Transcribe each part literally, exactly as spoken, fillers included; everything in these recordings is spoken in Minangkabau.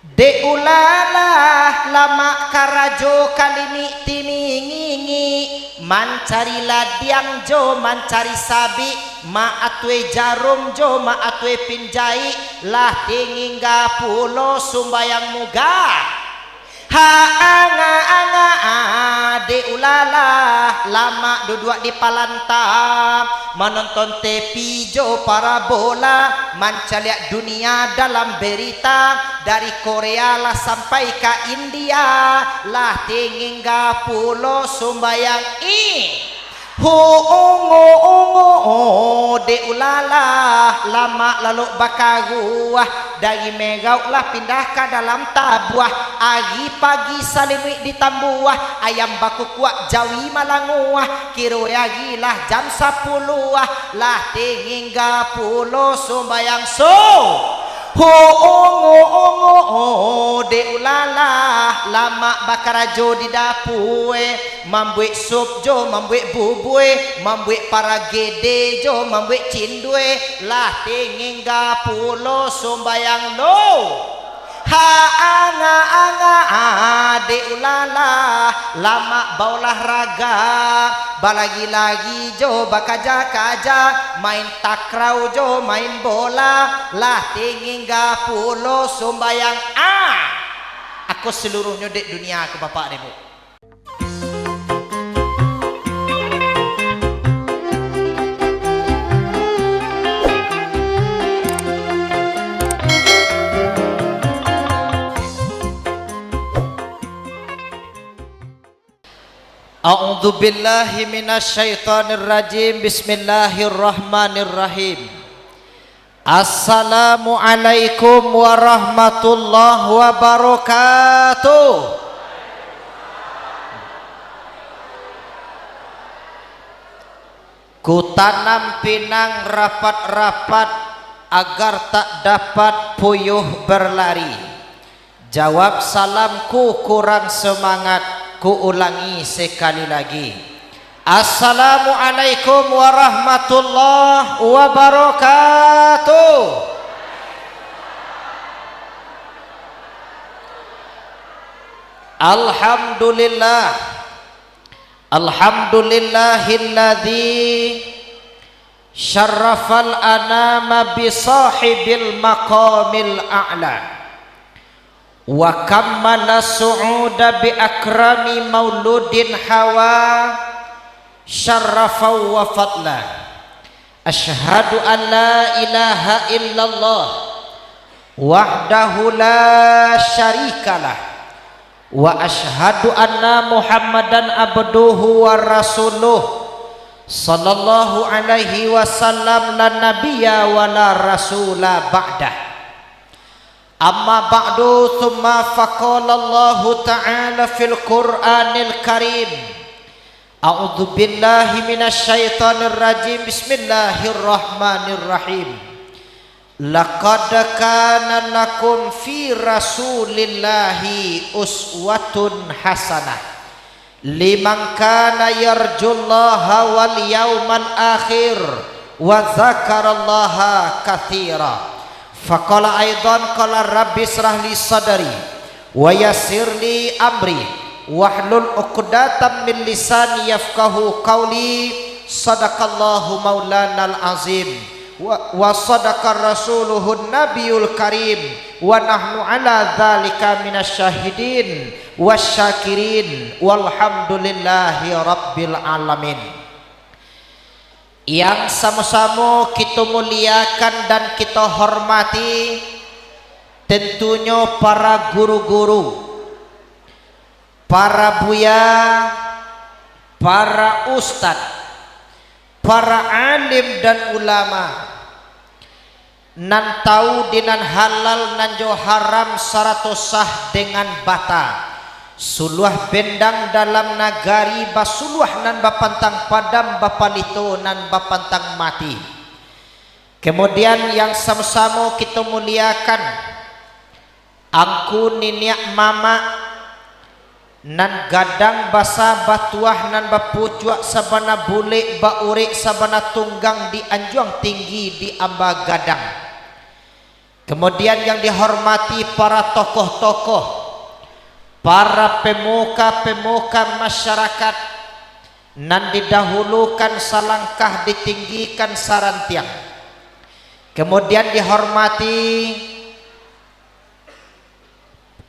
Dek ulalah lamak karajo kalinik timingingi, mancari ladiang jo mancari sabik, mak atue jarum jo mak atue pinjaik, lah tingingga pulo sumbayang muga. Ha angah-angah dek ulalah lamak duduak di palanta, manonton T V jo parabola, mancaliak dunia dalam berita, dari Korea lah sampai ka India, lah tingingga pulo sumbayang i. Hu ungu-ungu dek ulalah lamak lalok bakaruah, dari merauk lah pindah ka dalam tabuah, ari pagi salimuik ditambuah, ayam bakukuak jawi malanguah, kiro ari lah jam sapuluah, lah tingingga pulo sumbayang su. Hu ungu-ungu dek ulalah lamak bakarajo di dapue, mambuek sup jo mambuek bubue, mambuek paragede jo mambuek cindue, lah tingingga pulo sumbayang lo. Ha angah-angah dek ulalah lamak baolahraga, balari-lari jo bakaja-kaja, main takraw jo main bola, lah tingingga pulo sumbayang a. Ako saluruahnyo dek dunia ko, Bapak dek Bu. A'udzubillahi minasyaitonirrajim. Bismillahirrahmanirrahim. Assalamualaikum warahmatullahi wabarakatuh. Kutanam pinang rapat-rapat, agar tak dapat puyuh berlari. Jawab salamku kurang semangat, ku ulangi sekali lagi. Assalamualaikum warahmatullahi wabarakatuh. Alhamdulillah. Alhamdulillahilladzi syarrafal anama bi sahibil maqamil a'la. Wa kammala su'uda bi akrami mauludin hawa syarrafau wa fadla. Asyhadu an la ilaha illallah wahdahu la syarikalah. Wa asyhadu anna Muhammadan abduhu wa rasuluh, sallallahu alaihi wasallam, la nabiyya wa la rasula ba'dah. Amma ba'du, tsumma faqala Allahu ta'ala fil Qur'anil Karim, a'udzubillahi minasyaitonirrajim, bismillahirrahmanirrahim. Laqad kana lakum fi Rasulillahi uswatun hasanah, liman kana yarjullaha wal yaumal akhir, wa dzakarallaha katsira. Faqala aidan qala, Rabbi israh li sadri, wa yassir li amri, wahlul uqdatam min lisani yafqahu qauli. Sadaqallahu maulanal azim, wa, wa sadaqa rasuluhun nabiyul karim, wa nahnu ala dzalika minasy syahidin wasyakirin, walhamdulillahi rabbil alamin. Yang samo-samo kito muliakan dan kito hormati, tentunyo para guru-guru, para buya, para ustad, para alim dan ulama, nan tahu di nan halal nan jo haram sarato sah dengan bata, suluah bendang dalam nagari, basuluah nan bapantang padam, bapalito nan bapantang mati. Kemudian yang samo-samo kito muliakan, angku niniak mamak, nan gadang basa batuah, nan bapucuak sabana bulek, baurek sabana tunggang, di anjuang tinggi, di amba gadang. Kemudian yang dihormati para tokoh-tokoh, para pemuka-pemuka masyarakat, nan didahulukan salangkah ditinggikan sarantiang. Kemudian dihormati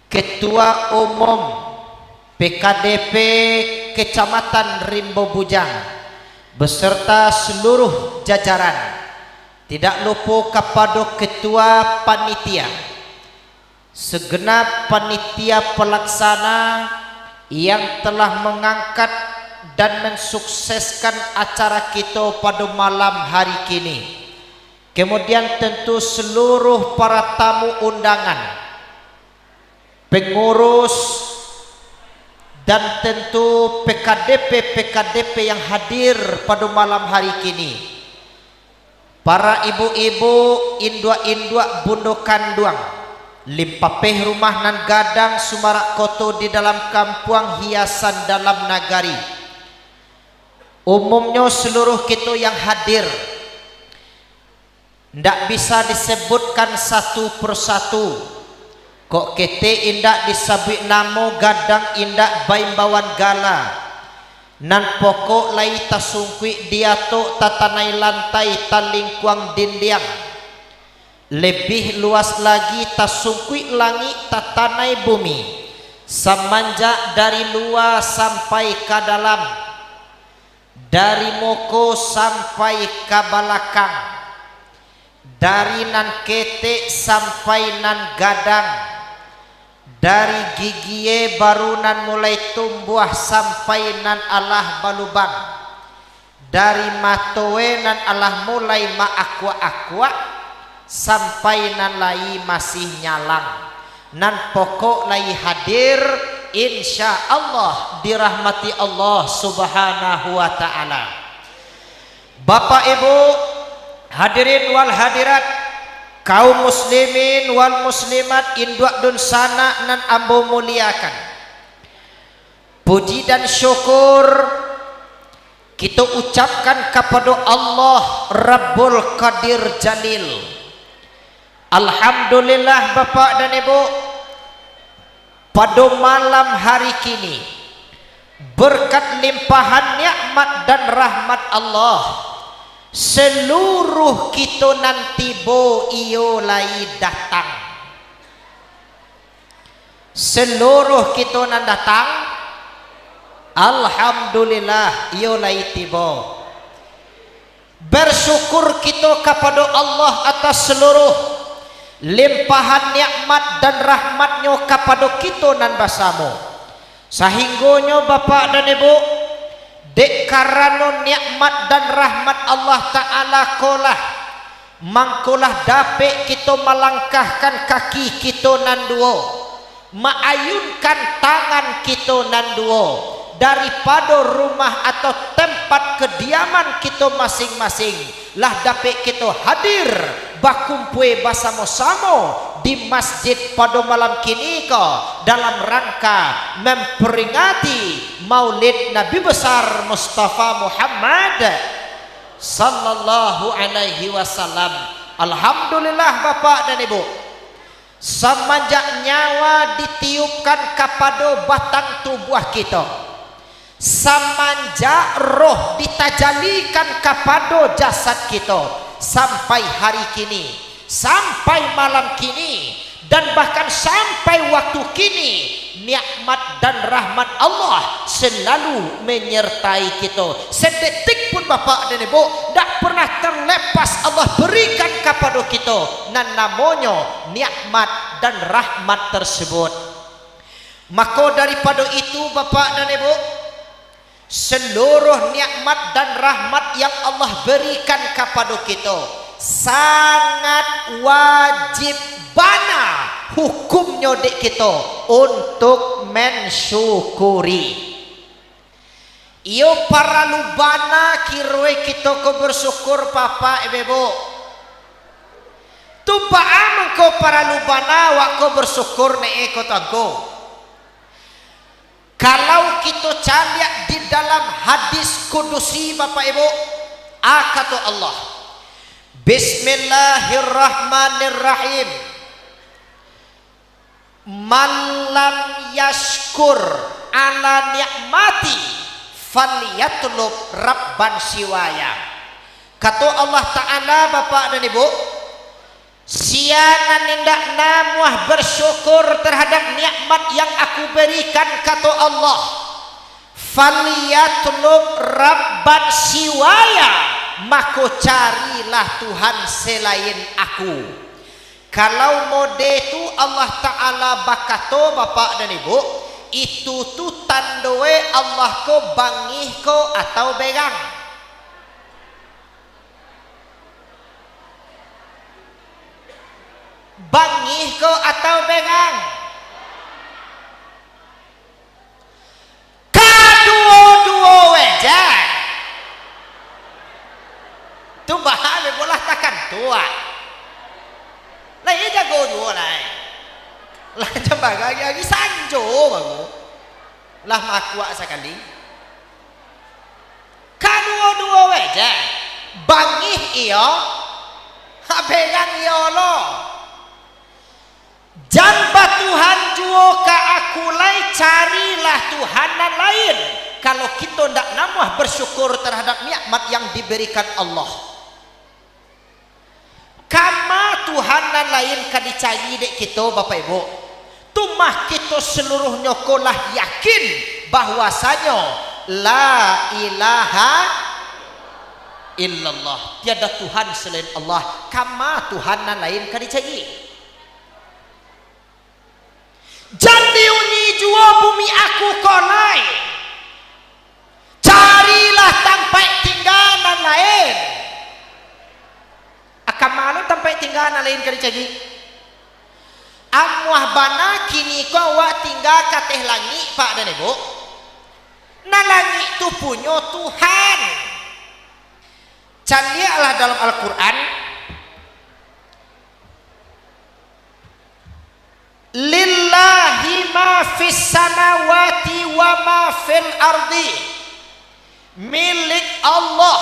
Ketua Umum P K D P Kecamatan Rimbo Bujang beserta seluruh jajaran, tidak lupo kapado ketua panitia, segenap panitia pelaksana yang telah mengangkat dan mensukseskan acara kito pado malam hari kini. Kemudian tentu seluruh para tamu undangan, pengurus, dan tentu P K D P-P K D P yang hadir pado malam hari kini. Para ibu-ibu, induak-induak, bundo kanduang, limpapeh rumah nan gadang, sumarak koto di dalam kampuang, hiasan dalam nagari. Umumnyo seluruh kito yang hadir, ndak bisa disebutkan satu persatu. Kok ketek indak disabuik namo, gadang indak baimbauan gala. Nan pokok lai tasungkuik di atok, tatanai lantai, talingkuang dindiang. Lebih luas lagi tasungkuik langik, tatanai bumi. Samanjak dari lua sampai ka dalam, dari muko sampai ka balakang, dari nan ketek sampai nan gadang, dari gigie baru nan mulai tumbuah sampai nan alah balubang, dari matoe nan alah mulai maakuak-akuak, sampai nan lai masih nyalang. Nan pokok lai hadir, insya Allah dirahmati Allah Subhanahu wa Ta'ala. Bapak Ibu, hadirin wal hadirat, kaum muslimin wal muslimat, induak dunsanak nan ambo muliakan, puji dan syukur kito ucapkan kapado Allah Rabbul Qadir Jalil. Alhamdulillah, Bapak dan Ibu, pado malam hari kini, berkat limpahan nikmat dan rahmat Allah, seluruh kito nan tibo iyo lai datang. Seluruh kito nan datang, alhamdulillah, iyo lai tibo. Bersyukur kito kapado Allah atas seluruh limpahan nikmat dan rahmat-Nyo kapado kito nan basamo. Sahinggonyo, Bapak dan Ibu, dek karano nikmat dan rahmat Allah Ta'ala ko lah, mangkolah dapek kito malangkahkan kaki kito nan duo, maayunkan tangan kito nan duo, daripado rumah atau tempat kediaman kito masing-masing, lah dapek kito hadir bakumpua basamo-samo di masjid pado malam kini ko, dalam rangka memperingati Maulid Nabi Besar Mustafa Muhammad sallallahu alaihi wasallam. Alhamdulillah, Bapak dan Ibu, samanjak nyawa ditiupkan kapado batang tubuah kito, samanjak roh ditajalikan kapado jasad kito, sampai hari kini, sampai malam kini, dan bahkan sampai waktu kini, nikmat dan rahmat Allah selalu menyertai kito. Sedetik pun, Bapak dan Ibu, dak pernah terlepas Allah berikan kapado kito nan namonyo nikmat dan rahmat tersebut. Mako, daripado itu, Bapak dan Ibu, seluruh nikmat dan rahmat yang Allah berikan kapado kito, sangat wajib bana hukumnyo dek kito untuk mensyukuri. Iyo paralu bana kiroe kito ko bersyukur, Bapak Ibu. Tu baa mangko paralu bana awak ko bersyukur, ne e ko tuangku. Kalau kito caliak di dalam hadis kudusi, Bapak Ibu, a kato Allah, Bismillahirrahmanirrahim. "Man lam yashkur ala ni'mati, falyatlub rabban siwaya." Kato Allah Ta'ala, Bapak dan Ibu, sia nan indak namuah bersyukur terhadap nikmat yang Aku berikan, kato Allah, "falyatlub rabban siwaya," mako carilah Tuhan selain Aku. Kalau mode tu Allah Ta'ala bakato, Bapak dan Ibu, itu tu tandoe Allah ko bangih ko atau berang? Bangih ko atau berang? Kaduo-duo wae, jan. Tu bahabe bolah takan tuak. Lai jago juo lai. Lah jam bagagi-agi sanjo baru. Lah makuak sakali. Kaduo-duo wae, jan. Bangih iyo, ha, berang iyo lo. Jan batuhan juo ka Aku lai, carilah Tuhan nan lain, kalau kito ndak namuah bersyukur terhadap nikmat yang diberikan Allah. Kama Tuhan nan lain ka dicari dek kito, Bapak Ibu? Tu mah kito seluruhnyo ko lah yakin bahwasanyo la ilaha illallah, tiada Tuhan selain Allah. Kama Tuhan nan lain ka dicari? Jan diuni juo bumi Aku ko lai. Carilah tampaik tingga nan lain. Kama lo tampaik tingga nan lain ka dicari? Amuah bana kini ko awak tingga ka ateh langik, Pak dan Ibu. Nan langik tu punyo Tuhan. Caliaklah dalam Al-Quran. "Lillahi ma fis samawati wa ma fil ardi." Milik Allah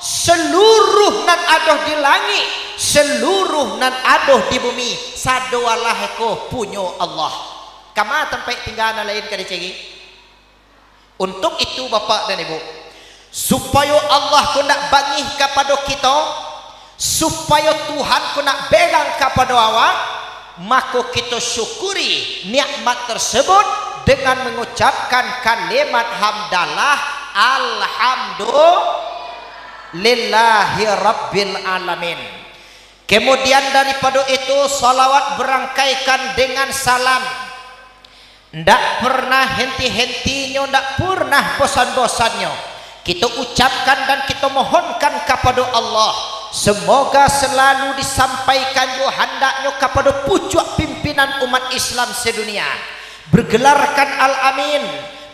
seluruh nan ado di langik, seluruh nan ado di bumi, sadoalah ko punyo Allah. Kama tampaik tingga nan lain ka dicari? Untuak itu, Bapak dan Ibu, supayo Allah ko ndak bangih kapado kito, supayo Tuhan ko ndak berang kapado awak, mako kito syukuri nikmat tersebut dengan mengucapkan kalimat hamdalah, "Alhamdulillahirabbil alamin." Kemudian daripado itu, salawat barangkaikan dengan salam. Ndak pernah henti-hentinyo, ndak pernah bosan-bosannyo kito ucapkan dan kito mohonkan kapado Allah, semoga selalu disampaikan jo handaknyo kapado pucuak pimpinan umat Islam sedunia, bergelarkan Al-Amin,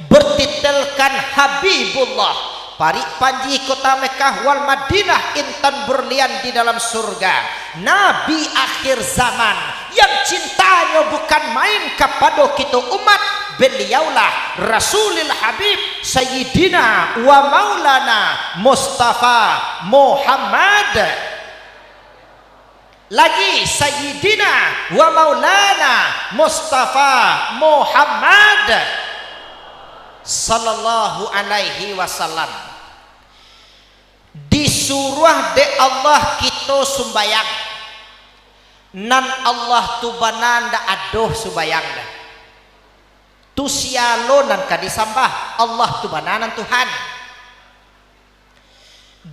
bertitelkan Habibullah, parik panji kota Mekah wal Madinah, intan berlian di dalam surga, Nabi akhir zaman, yang cintanyo bukan main kapado kito umat, beliaulah Rasulil Habib Sayyidina wa Maulana Mustafa Muhammad. Lagi, Sayyidina wa Maulana Mustafa Muhammad sallallahu alaihi wasallam. Disuruah dek Allah kito sumbayang. Nan Allah tu bana ndak ado sumbayang doh. Tu sia lo nan ka disambah, Allah tu bana nan Tuhan.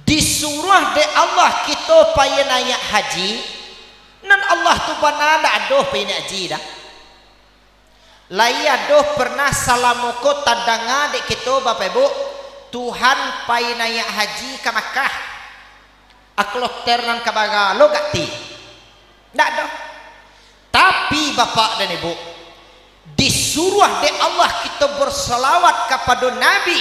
Disuruah dek Allah kito pai naiak haji, nan Allah tu bana ndak ado pai naiak haji doh. Lai ado pernah salamo ko tadanga dek kito, Bapak Ibu, Tuhan pai naiak haji ka Makkah? A kloter nan ka bara lo gak ti? Ndak ado. Tapi, Bapak dan Ibu, disuruah dek Allah kito bersalawat kapado Nabi,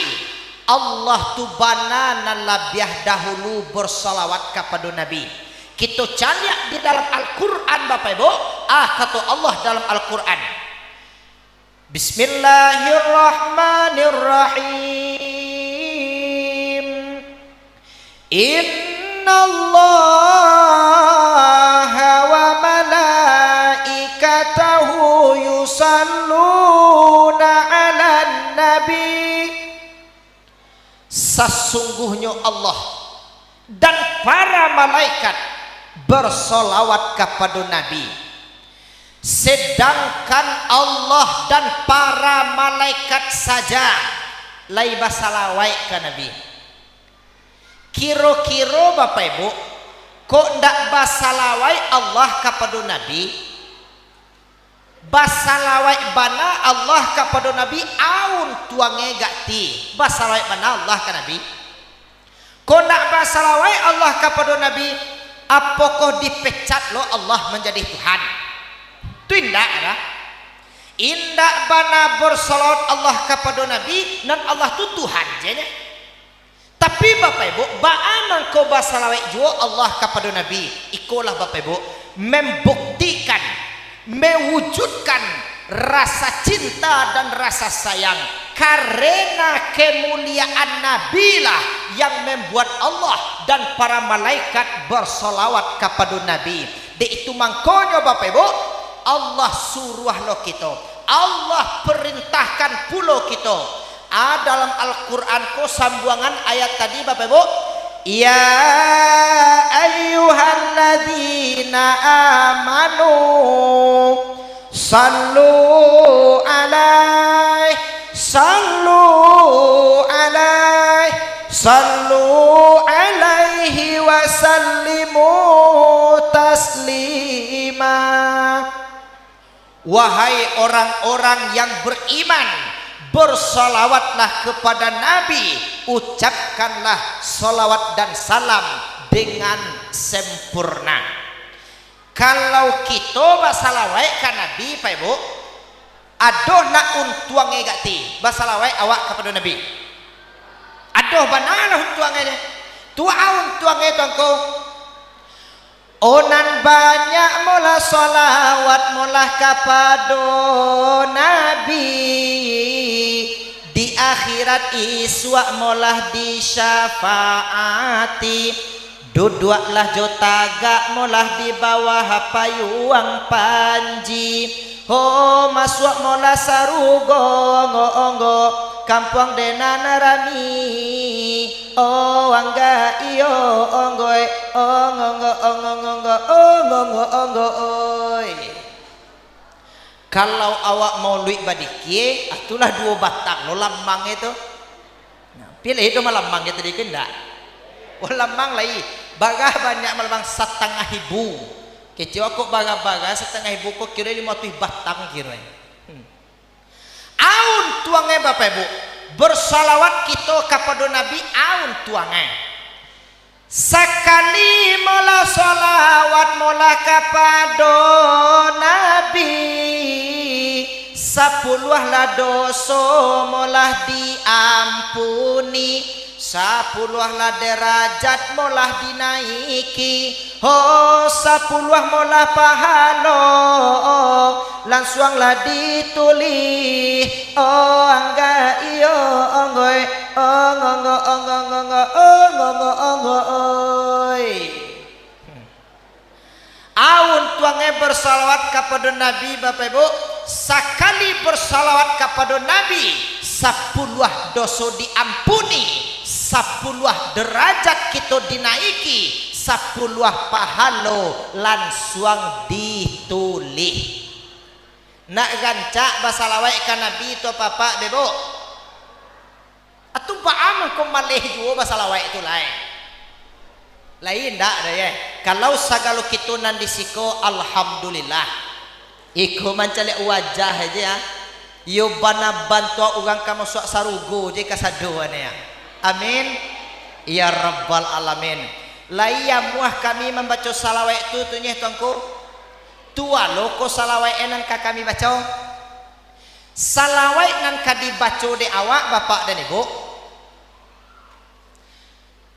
Allah tu bana nan labiah dahulu bersalawat kapado Nabi. Kito caliak di dalam Al-Quran, Bapak Ibu. Ah, kato Allah dalam Al-Quran, Bismillahirrahmanirrahim. Inna Allaha wa malaikatahu yusalluna 'alan nabi. Sasungguhnyo Allah dan para malaikat bersolawat kapado Nabi. Sedangkan Allah dan para malaikat saja lai basalawaik ka Nabi. Kiro-kiro, Bapak Ibu, kok ndak basalawaik Allah kapado Nabi? Basalawaik bana Allah kapado Nabi, aun tuangnyo gak ti. Basalawaik bana Allah ka Nabi. Kok ndak basalawaik Allah kapado Nabi, apokoh dipecat lo Allah manjadi Tuhan? Tu indak, dah. Indak bana bersalawat Allah kapado Nabi, nan Allah tu Tuhan je nyo. Tapi, Bapak Ibu, baa mangko basalawaik juo Allah kapado Nabi? Ikolah, Bapak Ibu, membuktikan, mewujudkan rasa cinta dan rasa sayang. Karena kemuliaan Nabi lah yang membuat Allah dan para malaikat bersalawat kapado Nabi. Dek itu mangkonyo, Bapak Ibu, Allah suruah lo kito, Allah perintahkan pulo kito. A, dalam Al-Quran ko sambuangan ayat tadi, Bapak Ibu. Ya ayyuhalladzina amanu, sallu alaih, sallu alaih, sallu alaihi wa sallimu taslima. Wahai orang-orang yang beriman, bersalawatlah kepada Nabi, ucapkanlah salawat dan salam dengan sempurna. Kalau kito basalawaik ka Nabi, Pak Ibu, ado nak untuangnyo gak ti, basalawaik awak kapado Nabi? Ado bana lah untuangnyo. Tu a untuangnyo tu angko. O nan banyak molah salawat molah kapado Nabi, di akhirat isuak molah disyafaati. Duduaklah jo tagak molah di bawah payuang panji. Ho, masuak molah sarugo, nggo-onggo, kampuang denan rami. O angga iyo, onggo e, onggo-onggo, onggo-onggo, onggo-onggo, onggo-onggo, oi. Kalau awak mauluik badikia, ah, tu lah duo batang lo lamang itu. Nah, pilih itu malamang kita dikit ndak? Wah, lamang lai. Bara banyak malamang, satangah ibu. Kecek kok bara-bara satangah ibu, kok kiro limo ratuih batang kiro. Hmm. A untuangnyo, Bapak Ibu, bersalawat kito kapado Nabi, a untuangnyo. Sakali molah salawat molah kapado Nabi, sapuluah lah doso molah diampuni, sapuluah lah derajat molah dinaiki, ho, sapuluah molah pahalo lansuang lah ditulih. O angga iyo, onggo e, onggo-onggo, onggo-onggo, onggo-onggo, onggo-onggo, oi. A untuangnyo bersalawat kapado Nabi, Bapak Ibu, sakali bersalawat kapado Nabi, sapuluah doso diampuni, sapuluah derajat kito dinaiki, sapuluah pahalo lansuang ditulih. Nak rancak basalawaik ka Nabi tu, Bapak, Ibu? Atu baa mangko maleh juo basalawaik tu lai? Lai indak doh, ye. Kalau sagalo kito nan di siko, alhamdulillah. Iko mancaliak wajah aja, ya. Iyo bana bantuak urang ka masuak sarugo je kasadoan, ya. Amin. Ya Rabbal Alamin. Lai amuah kami mambaco salawaik tu, tu nyeh, Tuanku. Tu alo ko salawaik nan ka kami baco. Salawaik nan ka dibaco dek awak, Bapak dan Ibu,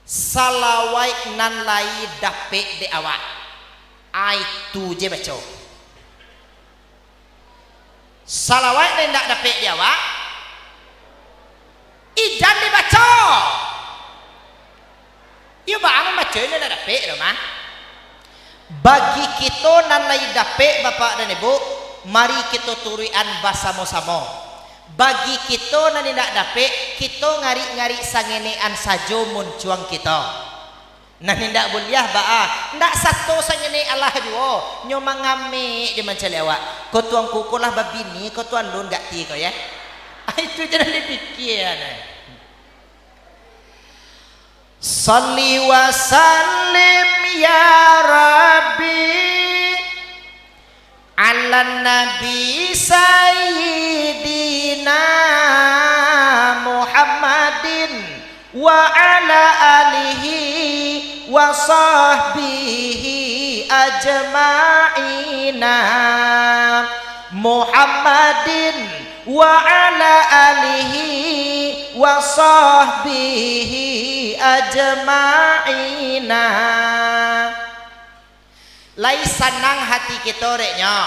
salawaik nan lai dapek dek awak, a itu je baco. Salawaik nan indak dapek dek awak, ijan dibaco. Iyo, baa mambaco indak dapek doh, mah. Bagi kito nan lai dapek, Bapak dan Ibu, mari kito turuikan basamo-samo. Bagi kito nan indak dapek, kito ngarik-ngarik sangenekan sajo muncuang kito. Nan indak buliah baa, ndak sato sangenek alah juo, nyo mangamek jo mancaliak awak. Ko tuangku ko lah babini, ko tuan lun gak ti ko, ya. Ah, itu je nan dipikia, nah. Shalli wa sallim ya Rabbi, ala Nabi Sayyidina Muhammadin wa ala alihi wa sahbihi ajma'ina. Muhammadin wa ala alihi wa sahbihi ajma'ina. Lai sanang hati kito dek nyo?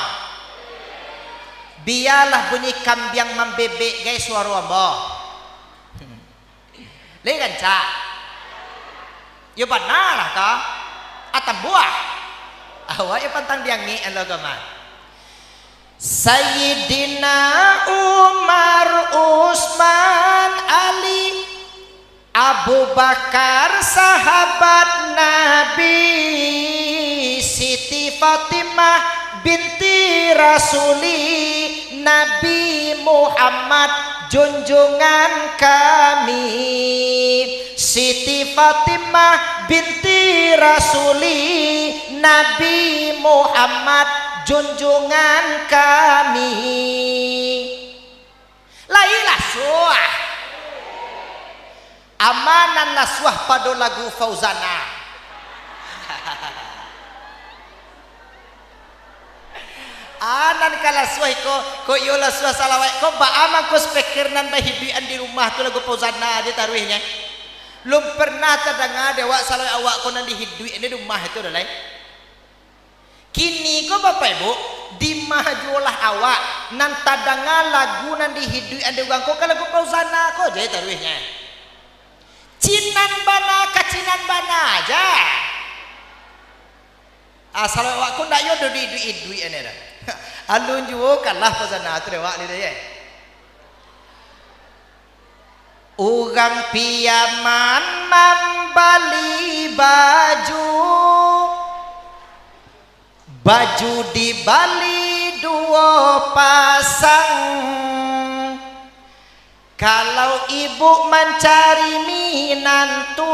Bialah bunyi kambiang mambebek gai suaro ambo. Lai rancak. Yo bana lah ka. Atambuah. Awak yo pantang diangek alo ka mah. Sayyidina Umar, Usman, Ali, Abu Bakar, sahabat Nabi, Siti Fatimah binti Rasuli, Nabi Muhammad, junjungan kami. Siti Fatimah binti Rasuli, Nabi Muhammad, junjungan kami. Lai lasuah. Amanan lasuah pado lagu Fauzana. Anan ka lasuah iko, kok iyo lasuah salawat ko, baa mangko speaker nan bahiduikan di rumah tu lagu Fauzana aja taruihnyo. Lum pernah tadanga dek awak salawat awak ko nan dihiduikan di rumah itu doh lai. Kini ko, Bapak Ibu, dima juolah awak nan tadanga lagu nan dihiduikan dek urang ko, ka lagu Fauzana ko ja taruihnyo. Cinan bana, ka cinan bana ja. Asal awak ko ndak yo do diiduik-iduik ane dah. Alun juo kalah Fauzana tu dek awak ni dah, ye. Urang Piaman mambali baju, baju dibali duo pasang. Kalau ibu mancari minantu,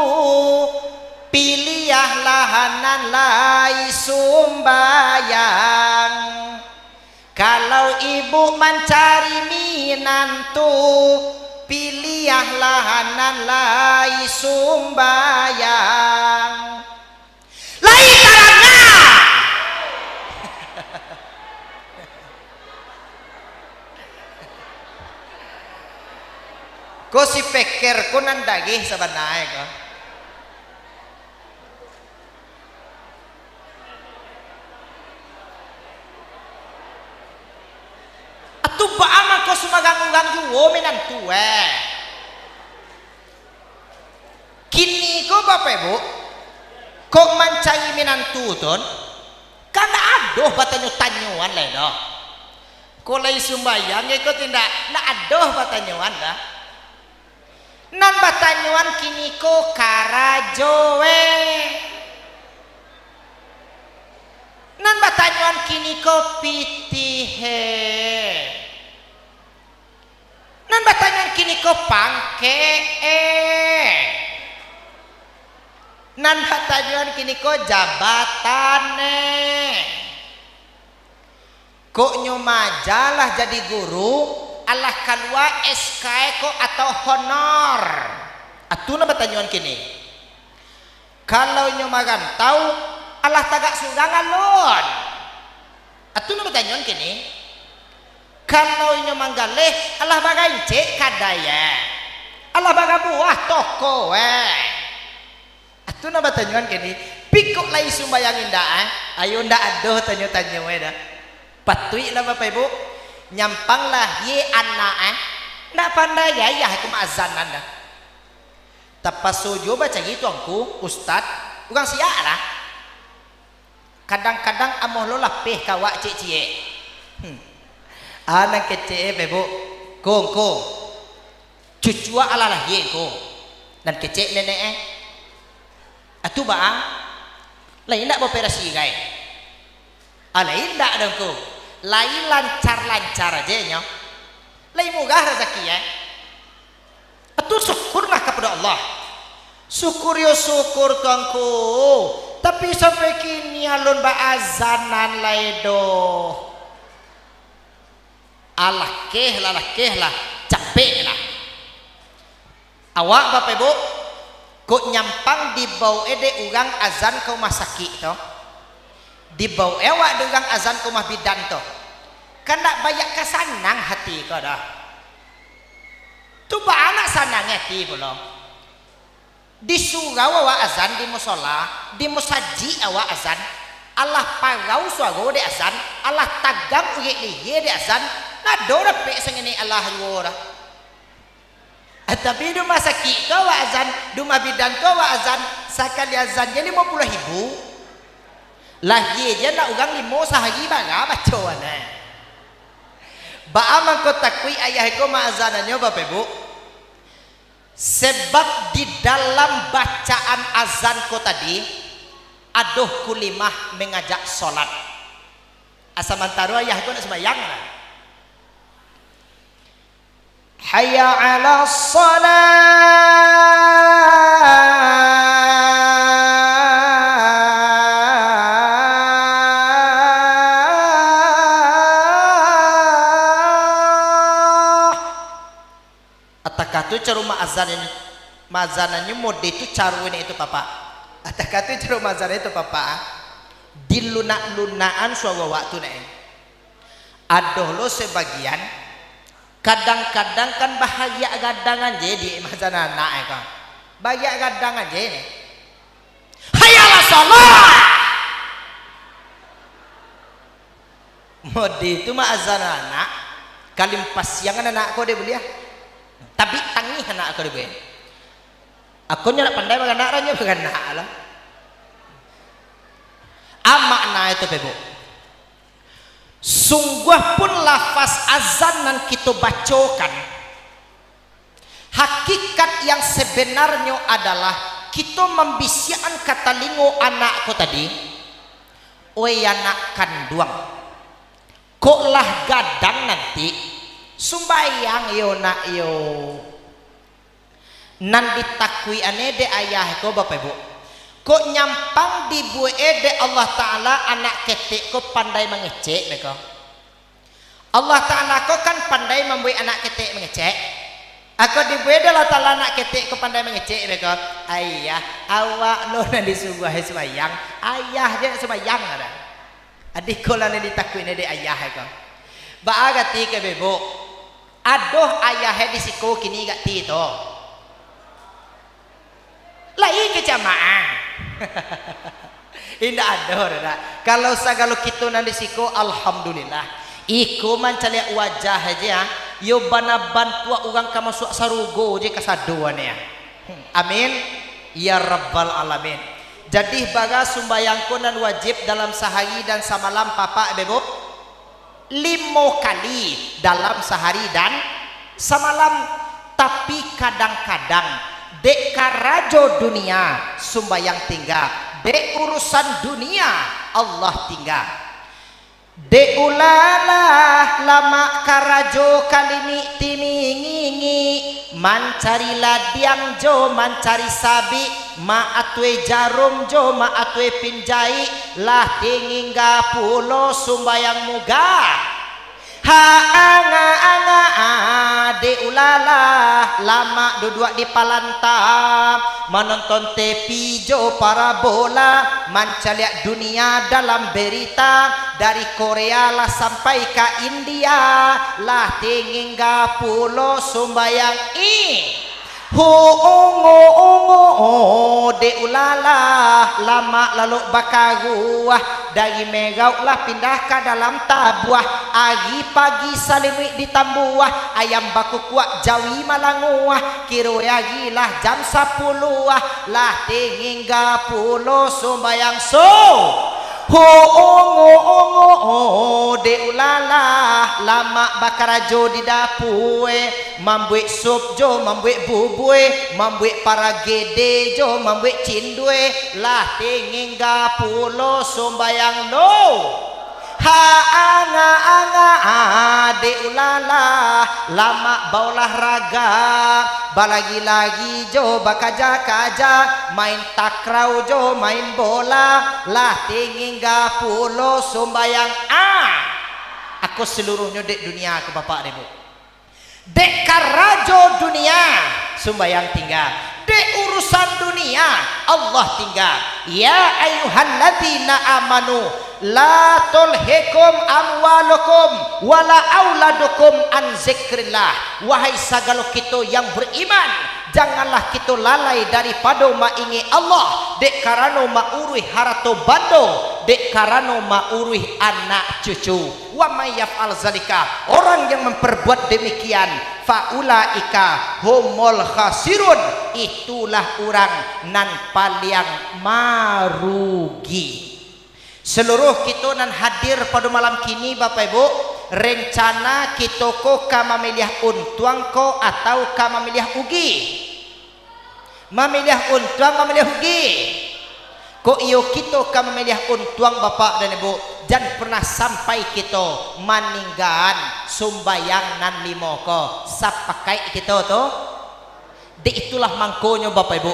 piliahlah nan lai sumbayang. Kalau ibu mancari minantu, piliahlah nan lai sumbayang. Lai taranga. Ko si peker ko nan dagih sabananyo ko. Atu baa mangko sumarang urang juo minantu, eh. Kini ko, Bapak Ibu, kok mancari minantu tun, kan ndak adoh batanyo-tanyoan lai doh. Ko lai sumbayang iko tu indak, ndak adoh batanyoan dah. Nan batanyoan kini ko karajo, eh. Nan batanyoan kini ko pitih, eh. Nan batanyoan kini ko pangkek, eh. Nan batanyoan kini ko jabatan, eh. Kok nyo maja lah jadi guru, alah kalua S K ko atau honor? Atu nan batanyoan kini. Kalau inyo marantau, alah tagak surang alun? Atu nan batanyoan kini. Kalau inyo manggaleh, alah barancek kadai, eh? Alah barabuah toko, eh? Atu nan batanyoan kini, pi kok lai sumbayang indak, eh? Ayo, ndak adoh tanyo-tanyo, eh, dah. Patuiklah, Bapak Ibu, nyampang lahia anak, eh? Ndak pandai ayah ko maazanan dah. Tapaso juo bacari tuangku, ustad, urang siak lah. Kadang-kadang amoh lo lapeh ka awak ciek-ciek. Hmm. Ah, nan kecek e, Pebok. Ko, ko. Cucuak alah lahia ko. Nan kecek nenek e. Atu baa? Lai indak baoperasi gai? Ah, lai indak dong ko. Lai lancar-lancar aja nyo. Lai murah razaki e. Atu syukur mah kapado Allah. Syukur yo syukur, tuangku. Tapi sampai kini alun baazanan lai doh. Alah keh lah, lah keh lah, capek lah. Awak Bapak Ibu, kok nyampang dibao e dek urang azan ka rumah sakik tu, dibao e awak dek urang azan ka rumah bidan tu, kan ndak banyak ka sanang hati ko doh. Tu baa nak sanang hati pulo. Di surau awak azan di musola, di musajik awak azan, alah parau suaro dek azan, alah tagang urik lihia dek azan, ndak ado dapek sangenek alah juo doh. Ah, tapi di rumah sakik tu awak azan, di rumah bidan tu awak azan, sakali azan je limo puluah ribu. Lahia je anak urang limo sahari bara baco e. Baa mangko takuik ayah iko maazanannyo, Bapak Ibu? Sebab di dalam bacaan azan ko tadi, ado kulimah mangajak solat. Samantaro ayah ko nak sumbayang lah. Hayya 'alas shalah. Atakah tu caro maazan-, maazanannyo mode tu caro ini itu, Papa? Atakah tu caro maazan itu, Papa? Dilunak-lunakan suaro waktu nak. Adoh lo sebagian, kadang-kadang kan bahariak gadang aja di maazan anak e ko. Bahariak gadang aja ni. Hayya 'alas shalah. Mode tu maazan anak, kalimpasiangan anak ko dek buliah. Tabik tangih anak ko dek buliah. Ako nyo nak pandai baranak, ranyo baranak lah. Amak na itu, Pebok. Sungguahpun lafaz azan nan kito bacokan, hakikat yang sebenarnyo adalah kito mambisiakan ka talingo anak ko tadi, "Oi anak kanduang, kok lah gadang nanti, sumbayang yo nak yo." Nan ditakuikan e dek ayah ko, Bapak Ibu, kok nyampang dibuek e dek Allah Ta'ala anak ketek ko pandai mangecek beko. Allah Ta'ala ko kan pandai mambuek anak ketek mangecek. Ako dibuek dek Allah Ta'ala anak ketek ko pandai mangecek beko. Ayah, awak lo nan disuruah e sumbayang, ayah je nak sumbayang lah. Adi ko lah nan ditakuikan e dek ayah ko. Baa gati ko, Bebok? Adoh ayah e di siko kini gak ti tu? Lai ka jamaah. Indak ado doh, dak. Kalau sagalo kito nan di siko, alhamdulillah. Iko mancaliak wajah aja, ah. Yo bana bantuak urang ka masuak sarugo je kasado ni, ah. Hmm, amin. Ya Rabbal Alamin. Jadi, bara sumbayang ko nan wajib dalam sahari dan samalam, Bapak, Ibu? Limo kali dalam sahari dan samalam. Tapi kadang-kadang, dek karajo dunia, sumbayang tingga. Dek urusan dunia, Allah tingga. Dek ulalah lamak karajo kalimik timingingi, mancari ladiang jo mancari sabik, ma atue jarum jo ma atue pinjaik, lah tingingga pulo sumbayang muga. Ha, angak-angak, dek ulalah lamak duduak di palanta, manonton T V jo parabola, mancaliak dunia dalam berita, dari Korea lah sampai ka India, lah tingingga pulo sumbayang i. Ho ongo-ongo, dek ulalah, lamak lalok bakaruah, dari merauk lah pindah ka dalam tabuah. Ari pagi salimuik ditambuah, ayam bakukuak jawi malanguah, kiro ari lah jam sapuluah, lah tingga pulo sumbayang su. Ho ongo-ongo, dek ulalah, lamak bakarajo di dapue, mambuek sup jo mambuek bubue, mambuek paragede jo mambuek cindue, lah tingga pulo sumbayang lo. Ha anga-anga, dek ulalah, lamak baolahraga, balari-lari jo bakaja-kaja, main takraw jo main bola, lah tingga pulo sumbayang a. Ako saluruahnyo dek dunia ko, Bapak dek Bu. Dek karajo dunia, sumbayang tingga. Dek urusan dunia, Allah tingga. Ya ayyuhalladzina amanu, la tulhikum amwalukum wala auladukum an zikrillah. Wahai sagalo kito yang beriman, janganlah kito lalai daripado maingek Allah, dek karano mauruih harato bando, dek karano mauruih anak cucu. Wa may yaf'al zalika, orang yang memperbuat demikian, fa ulaika humul khasirun, itulah urang nan paliang marugi. Seluruh kito nan hadir pado malam kini, Bapak Ibu, rencana kito ko ka mamiliah untuang ko atau ka mamiliah ugi? Mamiliah untuang, mamiliah ugi. Kok iyo kito ka mamiliah untuang, Bapak dan Ibu, jan pernah sampai kito maninggaan sumbayang nan limo ko. Sapakaik kito tu? Dek itulah mangkonyo, Bapak Ibu,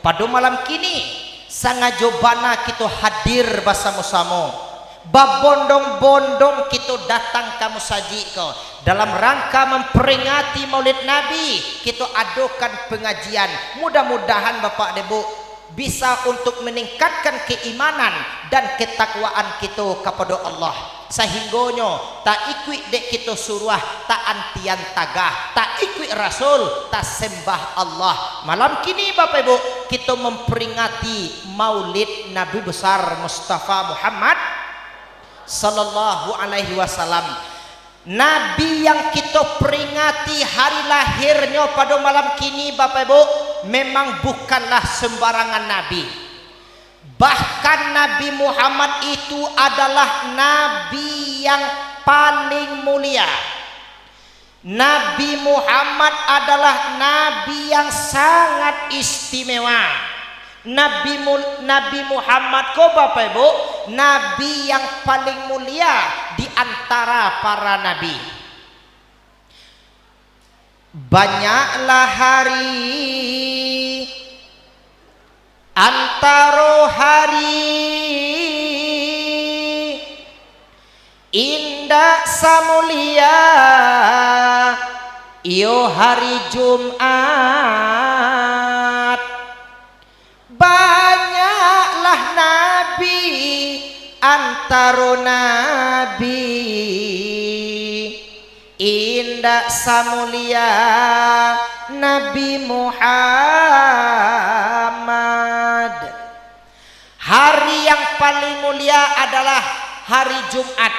pado malam kini, sangajo bana kito hadir basamo-samo. Babondong-bondong kito datang ka musajik ko, dalam rangka mamperingati Maulid Nabi, kito adokan pangajian. Mudah-mudahan, Bapak dek Bu, bisa untuk maningkatkan keimanan dan ketakwaan kito kapado Allah, sahinggonyo taikuik dek kito suruah, taantian tagah, taikuik Rasul, tasembah Allah. Malam kini, Bapak Ibu, kito mamperingati Maulid Nabi Besar Mustafa Muhammad sallallahu alaihi wasallam. Nabi yang kito peringati hari lahirnyo pado malam kini, Bapak Ibu, memang bukanlah sembarangan nabi. Bahkan Nabi Muhammad itu adalah nabi yang paling mulia. Nabi Muhammad adalah nabi yang sangat istimewa. Nabi Mul-, Nabi Muhammad ko, Bapak Ibu, nabi yang paling mulia di antara para nabi. Banyaklah hari antaro hari, indak samulia iyo hari Jumat. Banyaklah nabi antaro nabi, indak samulia Nabi Muhammad. Hari yang paling mulia adalah hari Jumat.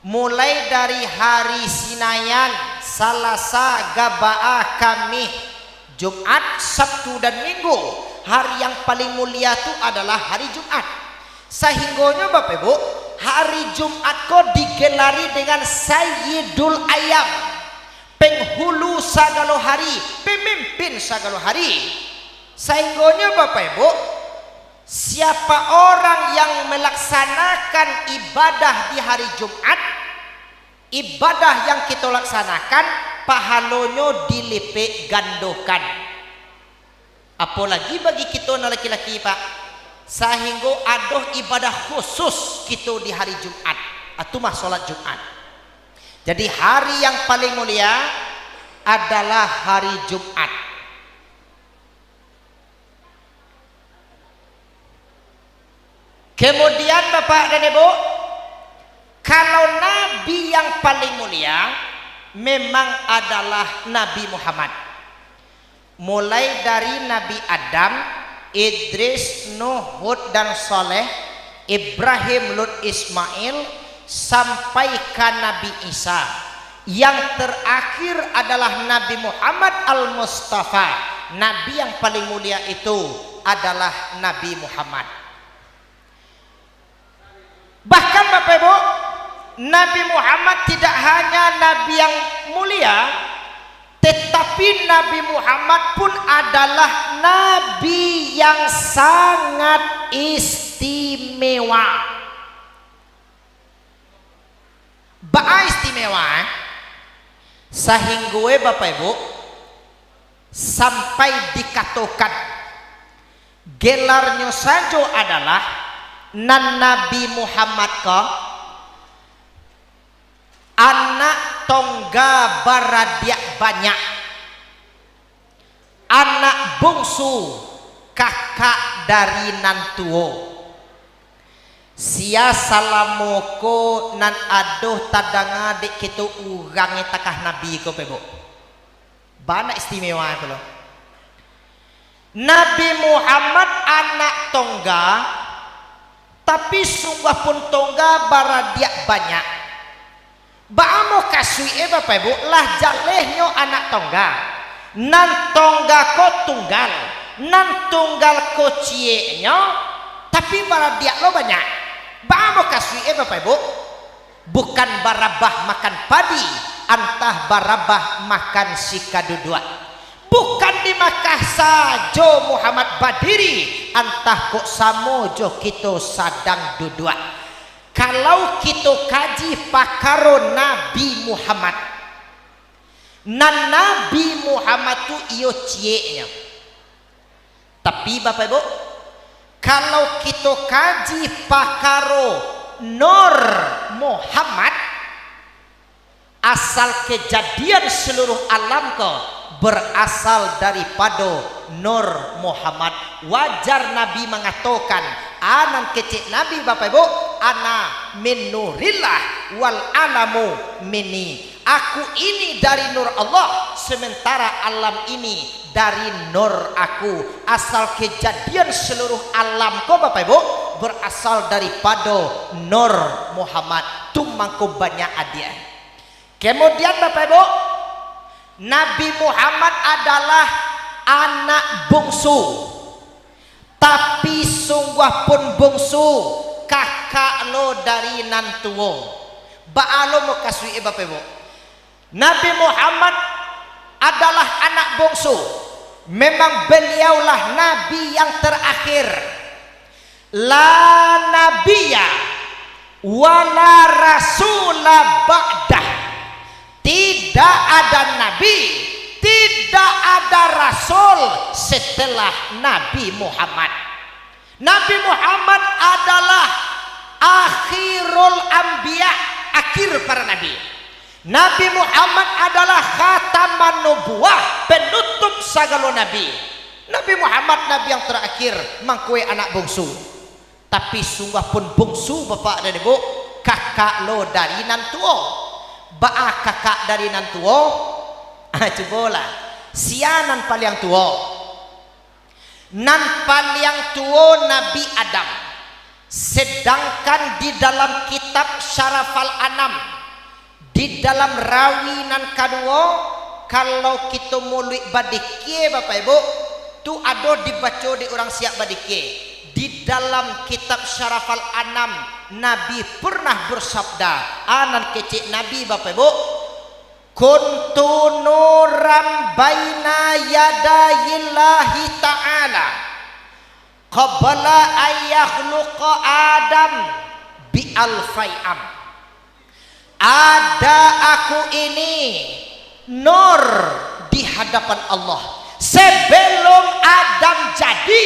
Mulai dari hari Sinayan, Salasa, Gabaa, Kamih, Jumat, Sabtu, dan Minggu, hari yang paling mulia tu adalah hari Jumat. Sahinggonyo, Bapak Ibu, hari Jumat ko digelari dengan Sayyidul Ayyam, penghulu sagalo hari, pemimpin sagalo hari. Sahinggonyo, Bapak Ibu, siapa orang yang melaksanakan ibadah di hari Jumat, ibadah yang kito laksanakan, pahalonyo dilipek gandokan. Apolagi bagi kito nan laki-laki, Pak, sahinggo ado ibadah khusus kito di hari Jumat, atu mah salat Jumat. Jadi, hari yang paling mulia adalah hari Jumat. Kemudian, Bapak dan Ibu, kalau nabi yang paling mulia memang adalah Nabi Muhammad. Mulai dari Nabi Adam, Idris, Nuh, Hud, dan Saleh, Ibrahim, Lut, Ismail, sampai ka Nabi Isa. Yang terakhir adalah Nabi Muhammad Al-Mustafa. Nabi yang paling mulia itu adalah Nabi Muhammad. Bahkan, Bapak Ibu, Nabi Muhammad tidak hanya nabi yang mulia, tetapi Nabi Muhammad pun adalah nabi yang sangat istimewa. Baa istimewa, eh? Sahinggo, eh, Bapak Ibu, sampai dikatokan, gelarnyo sajo adalah nan Nabi Muhammad ko, anak tongga baradiak banyak, anak bungsu kakak dari nan tuo. Sia salamo ko nan ado tadanga dek kito urang takah Nabi ko, Bapak Ibu? Bana istimewa tu lo. Nabi Muhammad anak tongga, tapi sungguah pun tongga baradiak banyak. Baa mukasuik e, Bapak Ibu? Lah jalehnyo anak tongga. Nan tongga ko tunggal, nan tunggal ko cieknyo, tapi baradiak lo banyak. Baa mukasuik e, Bapak Ibu? Bukan barabah makan padi, antah barabah makan sikaduduak. Bukan di Makkah sajo Muhammad badiri, antah kok samo jo kito sadang duduak. Kalau kito kaji pakaro Nabi Muhammad, nan Nabi Muhammad tu iyo cieknyo. Tapi, Bapak Ibu, kalau kito kaji pakaro Nur Muhammad, asal kejadian seluruh alam ko berasal daripado Nur Muhammad. Wajar Nabi mangatokan, a nan kecek Nabi, Bapak Ibu, "Ana min nurillah wal alamu minni." Aku ini dari nur Allah, sementara alam ini dari nur aku. Asal kejadian seluruh alam ko, Bapak Ibu, berasal daripado Nur Muhammad. Tu mangko banyak adiak. Kemudian, Bapak Ibu, Nabi Muhammad adalah anak bungsu. Tapi sungguah pun bungsu, kakak lo dari nan tuo. Baa lo mukasuik e, Bapak Ibu? Nabi Muhammad adalah anak bungsu. Memang beliaulah nabi yang terakhir. La nabiyya wala rasula ba'dah. Tidak ada nabi, tidak ada rasul setelah Nabi Muhammad. Nabi Muhammad adalah akhirul anbiya, akhir para nabi. Nabi Muhammad adalah khataman nubuwah, penutup sagalo nabi. Nabi Muhammad nabi yang terakhir, mangko e anak bungsu. Tapi sungguah pun bungsu, Bapak dan Ibu, kakak lo dari nan tuo. Baa kakak dari nan tuo? Ah, cubolah. Sia nan paliang tuo? Nan paliang tuo Nabi Adam. Sedangkan di dalam kitab Syarafal Anam, di dalam rawi nan kaduo, kalau kito muluik badikia, Bapak Ibu, tu ado dibaco dek urang siap badikia. Di dalam kitab Syarafal Anam, Nabi pernah bersabda, a nan kecek Nabi, Bapak Ibu, "Kuntu nuran baina yadayillahi ta'ala, qabla an yakhluqa Adam bi alfai am." Ada aku ini nur di hadapan Allah sebelum Adam jadi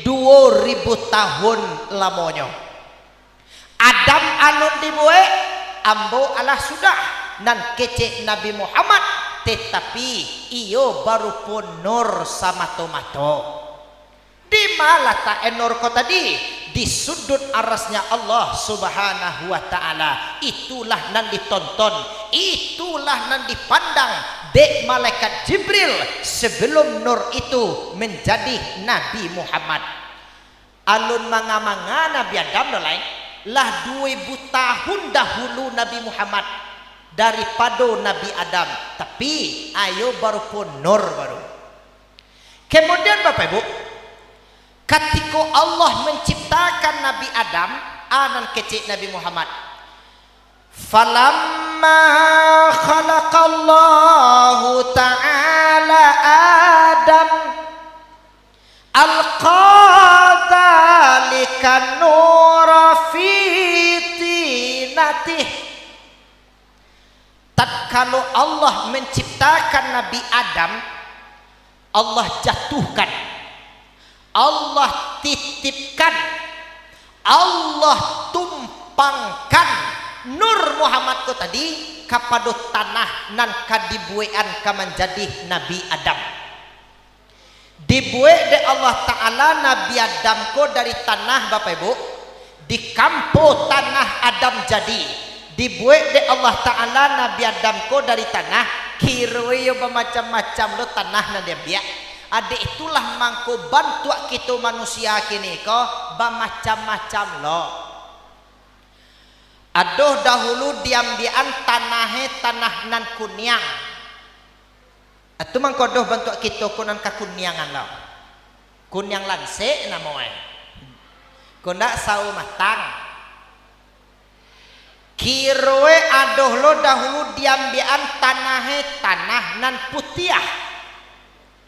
duo ribu tahun lamonyo. Adam alun dibuek, ambo alah sudah, nan kecek Nabi Muhammad, tetapi iyo barupo nur samato-mato. Di ma latak e Nur ko tadi? Di sudut arasnya Allah Subhanahu wa Ta'ala. Itulah nan ditonton, itulah nan dipandang dek malaikat Jibril sebelum Nur itu menjadi Nabi Muhammad. Alun manga-manga Nabi Adam doh lai, lah duo ribu tahun dahulu Nabi Muhammad daripado Nabi Adam, tapi ayo barupo Nur baru. Kemudian, Bapak Ibu, katiko Allah menciptakan Nabi Adam, a nan kecek Nabi Muhammad, "Falamma khalaqallahu ta'ala Adam, alqa dzalika nura fi tinatih." Tatkalo Allah menciptakan Nabi Adam, Allah jatuhkan, Allah titipkan, Allah tumpangkan Nur Muhammad ko tadi kapado tanah nan ka dibuekan ka manjadi Nabi Adam. Dibuek dek Allah Ta'ala Nabi Adam ko dari tanah, Bapak Ibu, dikampo tanah Adam jadi. Dibuek dek Allah Ta'ala Nabi Adam ko dari tanah, kironyo bamacam-macam lo tanah nan diambiak. Dek itulah mangko bantuak kito manusia kini ko bamacam-macam lo. Adoh dahulu diambiakan tanah e, tanah nan kuniang. Atu mangko doh bantuak kito ko nan kakuniangan lo. Kuniang lansek namo e. Ko ndak sawo matang. Kiro e adoh lo dahulu diambiakan tanah e, tanah nan putiah.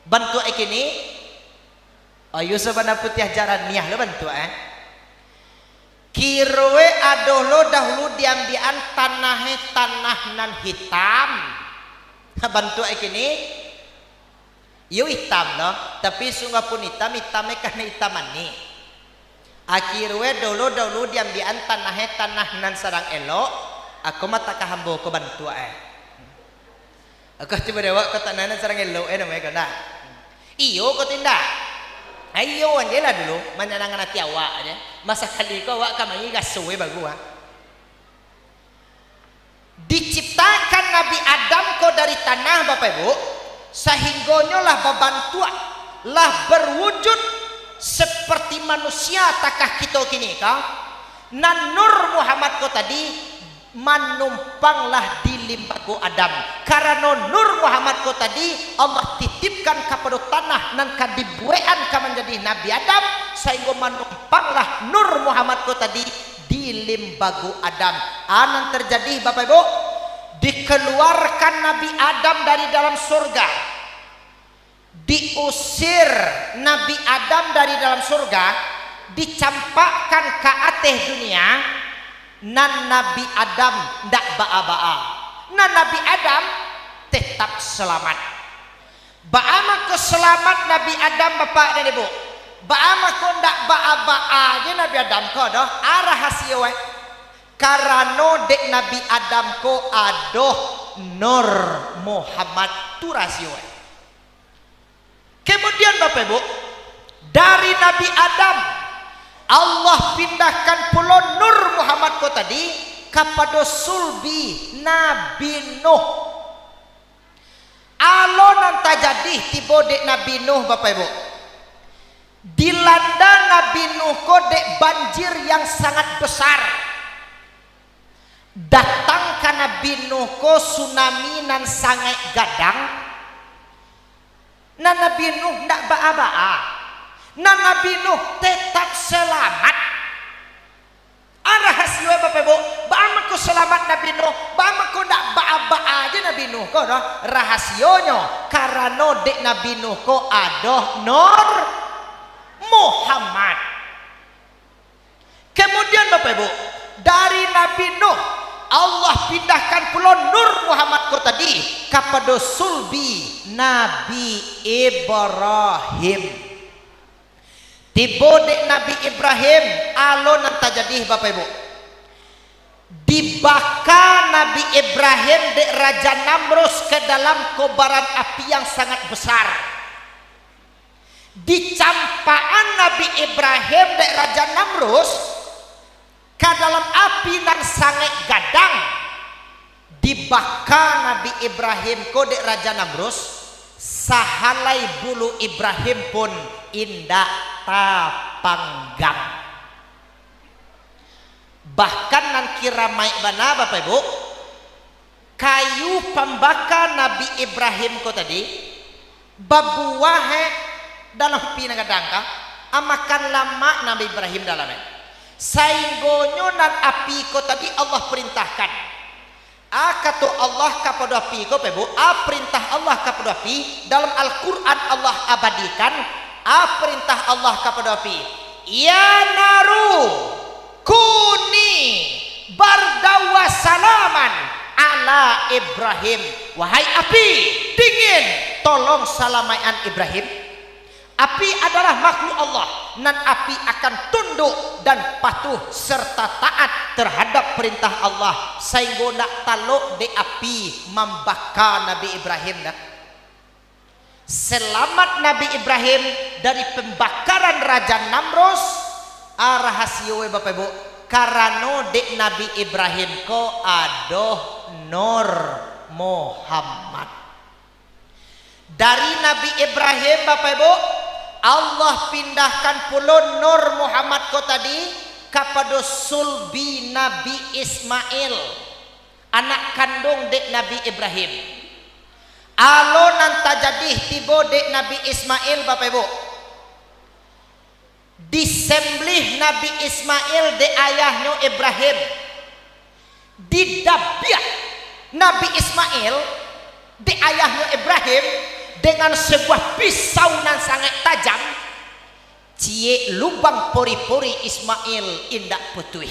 Bantuak e kini, ayo sabana putiah jaraniah lo bantuak e. Kiro e adoh lo dahulu diambiakan tanah e, tanah nan hitam. Bantuak e kini, iyo hitam lo, tapi sungguahpun hitam, hitam e karano hitam manih. Kiro e dolo dahulu diambiakan tanah e, tanah nan sadang elok, ako mah takah ambo ko bantuak e. Ako cubo dek awak ko tanah nan sadang elok e namo e ko ndak? Iyo ko tu indak? Iyo, anjelah dulu, manyanangkan ati awak aja. Masakali ko awak ka mari raso e baru ah. Diciptakan Nabi Adam ko dari tanah, Bapak Ibu, sahinggonyo lah babantuak, lah berwujud seperti manusia takah kito kini ka, nan Nur Muhammad ko tadi manumpanglah di limbago Adam. Karano Nur Muhammad ko tadi Allah titipkan kapado tanah nan ka dibuekan ka manjadi Nabi Adam, sahinggo manumpanglah Nur Muhammad ko tadi di limbago Adam. A nan terjadi, Bapak Ibu, dikeluarkan Nabi Adam dari dalam surga. Diusir Nabi Adam dari dalam surga, dicampakkan ka ateh dunia, nan Nabi Adam ndak baa-baa. Nan Nabi Adam tetap selamat. Baa mangko selamat Nabi Adam, Bapak dan Ibu? Baa mangko ndak baa-baa je Nabi Adam ko doh? A rahasio e. Karano dek Nabi Adam ko adoh Nur Muhammad, tu rahasio e. Kemudian, Bapak Ibu, dari Nabi Adam, Allah pindahkan pulo Nur Muhammad ko tadi kapado sulbi Nabi Nuh. Alo nan tajadi tibo dek Nabi Nuh, Bapak Ibu. Dilanda Nabi Nuh ko dek banjir yang sangat besar. Datang ka Nabi Nuh ko tsunami nan sangaik gadang, nan Nabi Nuh ndak baa-baa, nan Nabi Nuh tetap salamat. A rahasio e, Bapak Ibu, baa mangko salamat Nabi Nuh, baa mangko ndak baa-baa je Nabi Nuh ko doh. Rahasionyo, karano dek Nabi Nuh ko adoh Nur Muhammad. Kemudian, Bapak Ibu, dari Nabi Nuh, Allah pindahkan pulo Nur Muhammad ko tadi kapado sulbi Nabi Ibrahim. Tibo dek Nabi Ibrahim, alo nan tajadi, Bapak Ibu. Dibaka Nabi Ibrahim dek Raja Namrus ke dalam kobaran api yang sangat besar. Dicampakan Nabi Ibrahim dek Raja Namrus ka dalam api nan sangaik gadang, dibaka Nabi Ibrahim ko dek Raja Namrus, sahalai bulu Ibrahim pun indak tapanggang. Bahkan nan kiramaik bana, Bapak Ibu, kayu pambaka Nabi Ibrahim ko tadi, babuah, eh, dalam api nan gadang ka, ah, makan lamak Nabi Ibrahim dalam, eh. Sainggonyo nan api ko tadi Allah perintahkan. Ah, kato Allah kapado api ko, Bapak Ibu, ah, perintah Allah kapado api, dalam Al-Quran Allah abadikan, ah, perintah Allah kapado api, "Ya naru, kuni bardawa salaman ala Ibrahim." Wahai api, dingin, tolong salamaik-an Ibrahim. Api adalah makhluk Allah, nan api akan tunduk dan patuh serta taat terhadap perintah Allah, sainggo ndak talok dek api mambaka Nabi Ibrahim, dah. Selamat Nabi Ibrahim dari pembakaran Raja Namrus, ah, rahasio, eh, Bapak Ibu, karano dek Nabi Ibrahim ko adoh Nur Muhammad. Dari Nabi Ibrahim, Bapak Ibu, Allah pindahkan pulo Nur Muhammad ko tadi kapado sulbi Nabi Ismail, anak kandung dek Nabi Ibrahim. Alo nan tajadi tibo dek Nabi Ismail, Bapak Ibu. Disembelih Nabi Ismail dek ayahnyo Ibrahim. Didabiah Nabi Ismail dek ayahnyo Ibrahim dengan sebuah pisau nan sangaik tajam, ciek lubang pori-pori Ismail indak putuih.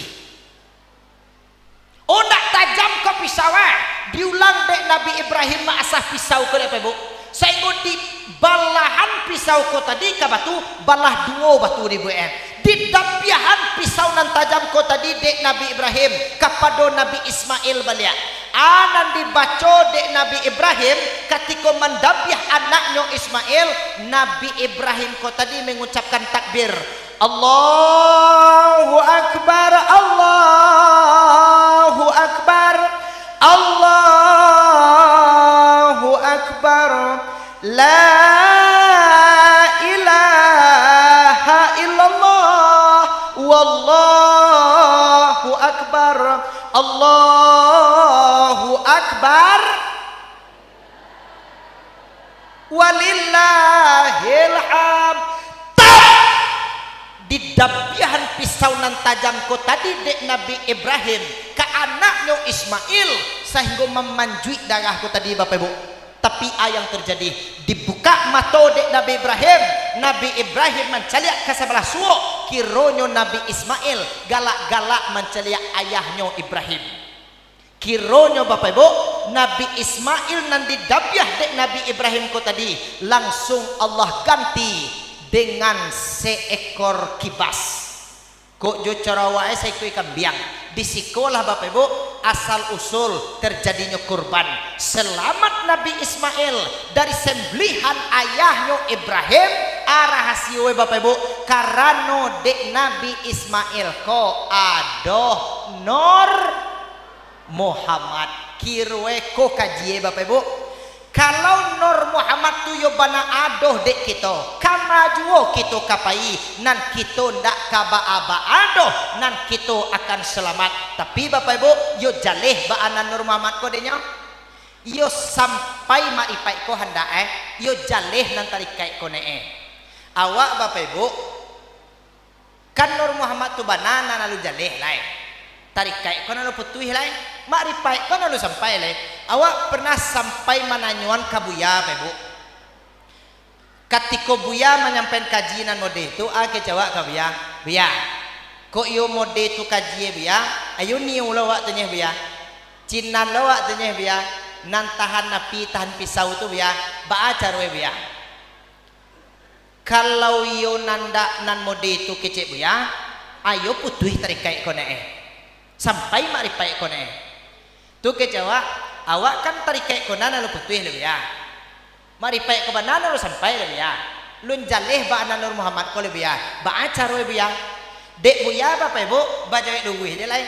Oh, ndak tajam ko pisau, eh. Diulang dek Nabi Ibrahim maasah pisau ko, dek Bapak Ibu. Sainggo dibalahan pisau ko tadi ka batu, balah duo batu dibuek, eh. Didabiahan pisau nan tajam ko tadi dek Nabi Ibrahim kapado Nabi Ismail baliak. Ah, nan dibaco dek Nabi Ibrahim katiko mandabiah anaknyo Ismail, Nabi Ibrahim ko tadi mangucapkan takbir, Allahu Akbar, Allahu Akbar, Allahu Akbar, la ilaha illallah, wallahu akbar, Allahu Akbar. Walillahil hamd. Tap! Didabiahan pisau nan tajam ko tadi dek Nabi Ibrahim ka anaknyo Ismail, sahinggo mamanjuik darah ko tadi, Bapak Ibu. Tapi a yang terjadi, dibukak mato dek Nabi Ibrahim, Nabi Ibrahim mancaliak ka sabalah suok, kironyo Nabi Ismail galak-galak mancaliak ayahnyo Ibrahim. Kironyo, Bapak Ibu, Nabi Ismail nan didabiah dek Nabi Ibrahim ko tadi, langsuang Allah ganti dengan seekor kibas. Kok jo caro awak e saikua kambiang. Di sikolah, Bapak Ibu, asal usul terjadinyo kurban. Selamat Nabi Ismail dari sembelihan ayahnyo Ibrahim, a rahasio e, Bapak Ibu, karano dek Nabi Ismail ko adoh Nur Muhammad. Kiro e ko kaji e, Bapak Ibu. Kalau Nur Muhammad tu yo bana adoh dek kito, kama juo kito ka pai, nan kito ndak ka baa-baa doh, nan kito akan salamat. Tapi, Bapak Ibu, yo jaleh baa nan Nur Muhammad ko dek nyo? Yo sampai mak ripaik ko handak e, yo jaleh nan tarikaik ko ne e. Awak, Bapak Ibu, kan Nur Muhammad tu bana nan lalu jaleh lai. Tarikaik ko nan lalu putuih lai. Mak ripaik ko nan lalu sampai lai. Awak pernah sampai mananyoan ka Buya, Bapak Ibu? Katiko Buya manyampaian kaji nan mode tu, a kecek awak ka Buya, "Buya, kok iyo mode tu kaji e, Buya? Ayo niyo lo awak tu nyeh, Buya. Cinan lo awak tu nyeh, Buya. Nan tahan api, tahan pisau tu, Buya. Baa caro e, Buya?" "Kalau iyo nandak nan mode tu," kecek Buya, "ayo putuih tarikaik ko ne e. Sampai mak ripaik ko ne e." Tu kecek awak, "Awak kan tarikaik ko nan lalu putuih lo, Buya. Mak ripaik ko bana nan lalu sampai lo, Buya." Lun jaleh baa nan Nur Muhammad ko lai, Buya. Baa caro, Buya? Dek Buya, Bapak Ibu, bajawek luruih je lai.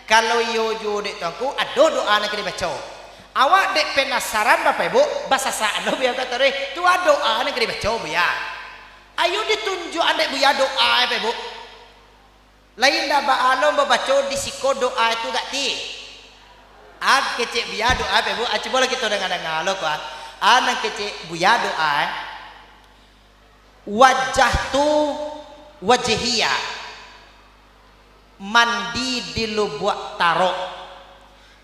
Kalau iyo juo dek Tuanku, ado doa nan ka dibaco. Awak dek penasaran, Bapak Ibu, basasak lo Buya ka taruih. Tu a doa nan ka dibaco, Buya. Ayo ditunjuakan dek Buya doa, Bapak Ibu. Lain ndak baa lo babaco di siko doa itu gak ti. An kecek Buya doa, Bapak Ibu. Ah, cubolah kito danga-danga lo ko, ah. Ah, nan kecek Buya doa, eh. Wajah tu wajihiya, mandi di Lubuak Tarok.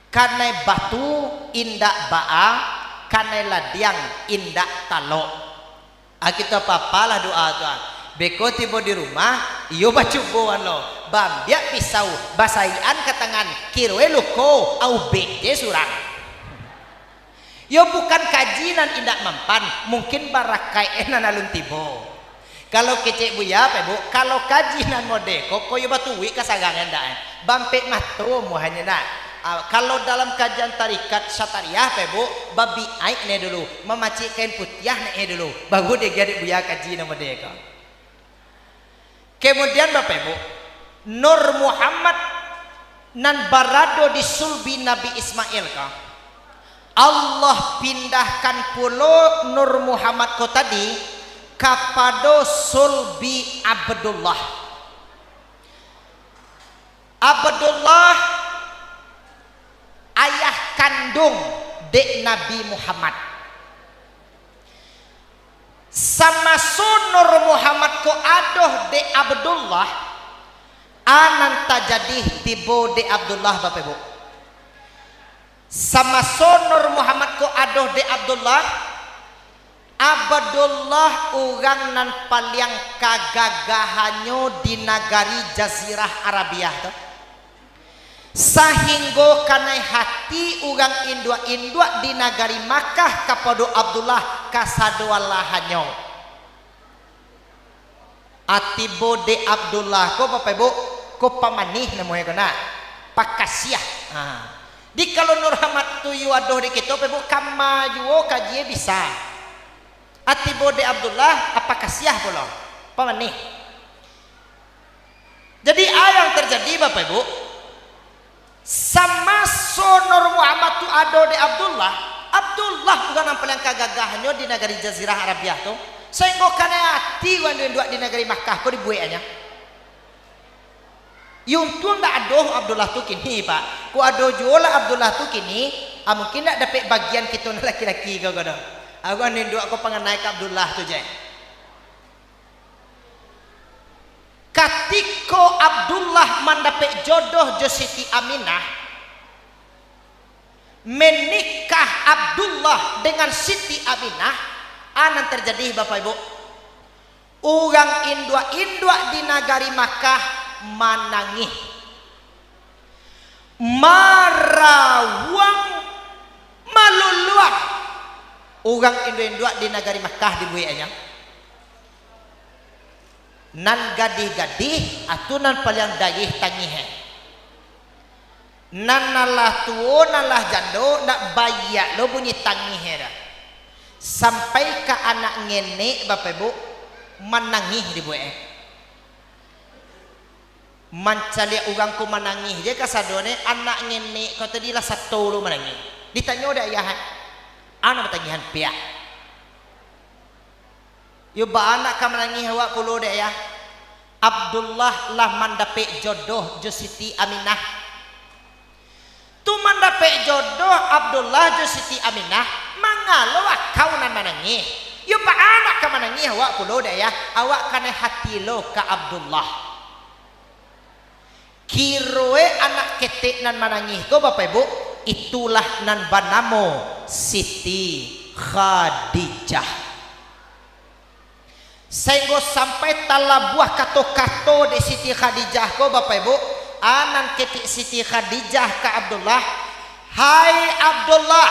Kanai batu indak baa, kanai ladiang indak talok. Ah, kito apa-apalah doa tu, ah. Beko tibo di rumah, iyo bacuboan lo. Baambiak pisau, basaikan ka tangan, kiroe luko, a ubek je surang. Yo bukan kaji nan indak mampan, mungkin barakaik e nan alun tibo. Kalau kecek Buya, Pak Ibu, kalau kaji nan mode ko, ko yo batuik ka sarang e ndak e? Bampek mato muahnyo ndak? Ah, kalau dalam kajian tarikat Syatariah, Pak Ibu, babiaik ne dulu, mamacik kain putiah ne dulu, baru dek Buya kaji nan mode ko. Kemudian, Bapak Ibu, Nur Muhammad nan barado di sulbi Nabi Ismail ko, Allah pindahkan pulo Nur Muhammad ko tadi kapado sulbi Abdullah. Abdullah, ayah kanduang dek Nabi Muhammad. Samaso Nur Muhammad ko ado dek Abdullah, a nan tajadi tibo dek Abdullah, Bapak Ibu. Samaso Nur Muhammad ko ado dek Abdullah, Abdullah urang nan paliang kagagahannyo di nagari Jazirah Arabiah tu. Sahinggo kanai hati urang induak-induak di nagari Makkah kapado Abdullah kasadowalahannyo. A tibo dek Abdullah ko, Bapak Ibu, ko pamanih namonyo ko nah. Pakasiah. Ha. Di kalau Nur Muhammad tu iyo ado di kito, Bapak Ibu, kama juo kaji e bisa. A tibo dek Abdullah, a pakasiah pulo. Pamanih. Jadi, a yang terjadi, Bapak Ibu, samaso Nur Muhammad tu ado dek Abdullah, Abdullah urang nan paliang kagagahannyo di nagari Jazirah Arabiah tu, sahinggo kanai ati urang induak-induak di nagari Makkah ko dibuekannyo. Yo untuang ndak ado Abdullah tu kini, Pak. Ko ado juo lah Abdullah tu kini, ah, mungkin ndak dapek bagian kito nan laki-laki ko, ko do. Urang induak ko panganai ka Abdullah tu je. Katiko Abdullah mandapek jodoh jo Siti Aminah, menikah Abdullah dengan Siti Aminah, a nan terjadi, Bapak Ibu? Urang induak-induak di nagari Makkah manangih. Marawang maluluang. Urang induak-induak di nagari Makkah dibuekannyo. Nan gadih-gadih, atu nan paliang dayeh tangih e. Nan, nan lah tuo, nan lah jando, ndak baiak lo bunyi tangih e doh. Sampai ka anak ngenek, Bapak Ibu, manangih dibuek e. Mancaliak urang ko manangih je kasadonyo, anak ngenek ko tadi lah sato lo manangih. Ditanyo dek ayah, "Ana batangihan piak?" "Yo baa nak ka manangih awak pulo dek ayah?" "Abdullah lah mandapek jodoh jo Siti Aminah." Tu mandapek jodoh Abdullah jo Siti Aminah, mangalo akau nan manangih? Yo baa nak ka manangih awak pulo dek ayah, awak kanai hati lo ka Abdullah. Kiroe anak ketek nan manangih ko, Bapak Ibu, itulah nan banamo Siti Khadijah. Sainggo sampai talabuah kato-kato dek Siti Khadijah ko, Bapak Ibu, a nan ketek Siti Khadijah ka Abdullah, "Hai Abdullah,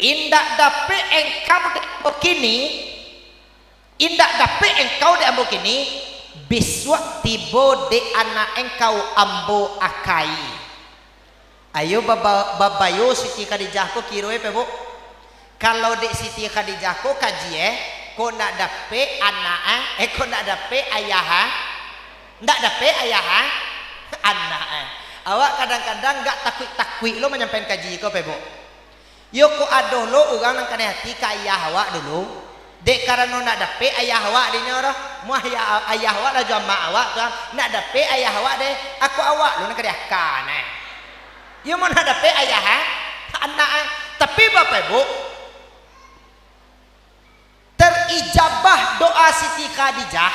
indak dapek engkau dek ambo kini, indak dapek engkau dek ambo kini, bisuak tibo dek anak engkau ambo akai." Ayo baba-, babayo Siti Khadijah ko kiroe pe, Bu. Kalau dek Siti Khadijah ko kaji e, Ko ndak dapek anak, eh? Eh, ko ndak dapek ayah, eh? Ndak dapek ayah, eh? Anak, eh? Awak kadang-kadang gak takuik-takuik lo manyampaikan kaji ko, Pak Ibu. Yo, ko ado lo urang nan kanai hati ka ayah awak dulu. Dek karano ndak dapek ayah awak dinyo doh. Muah ayah, ayah awak lah jo amak awak tu, ah. Ndak dapek ayah awak deh. Ako awak lo nan ka diakan, eh. Yo, mau ndak dapek ayah, eh? Anak, eh? Tapi, Bapak Ibu, terijabah doa Siti Khadijah,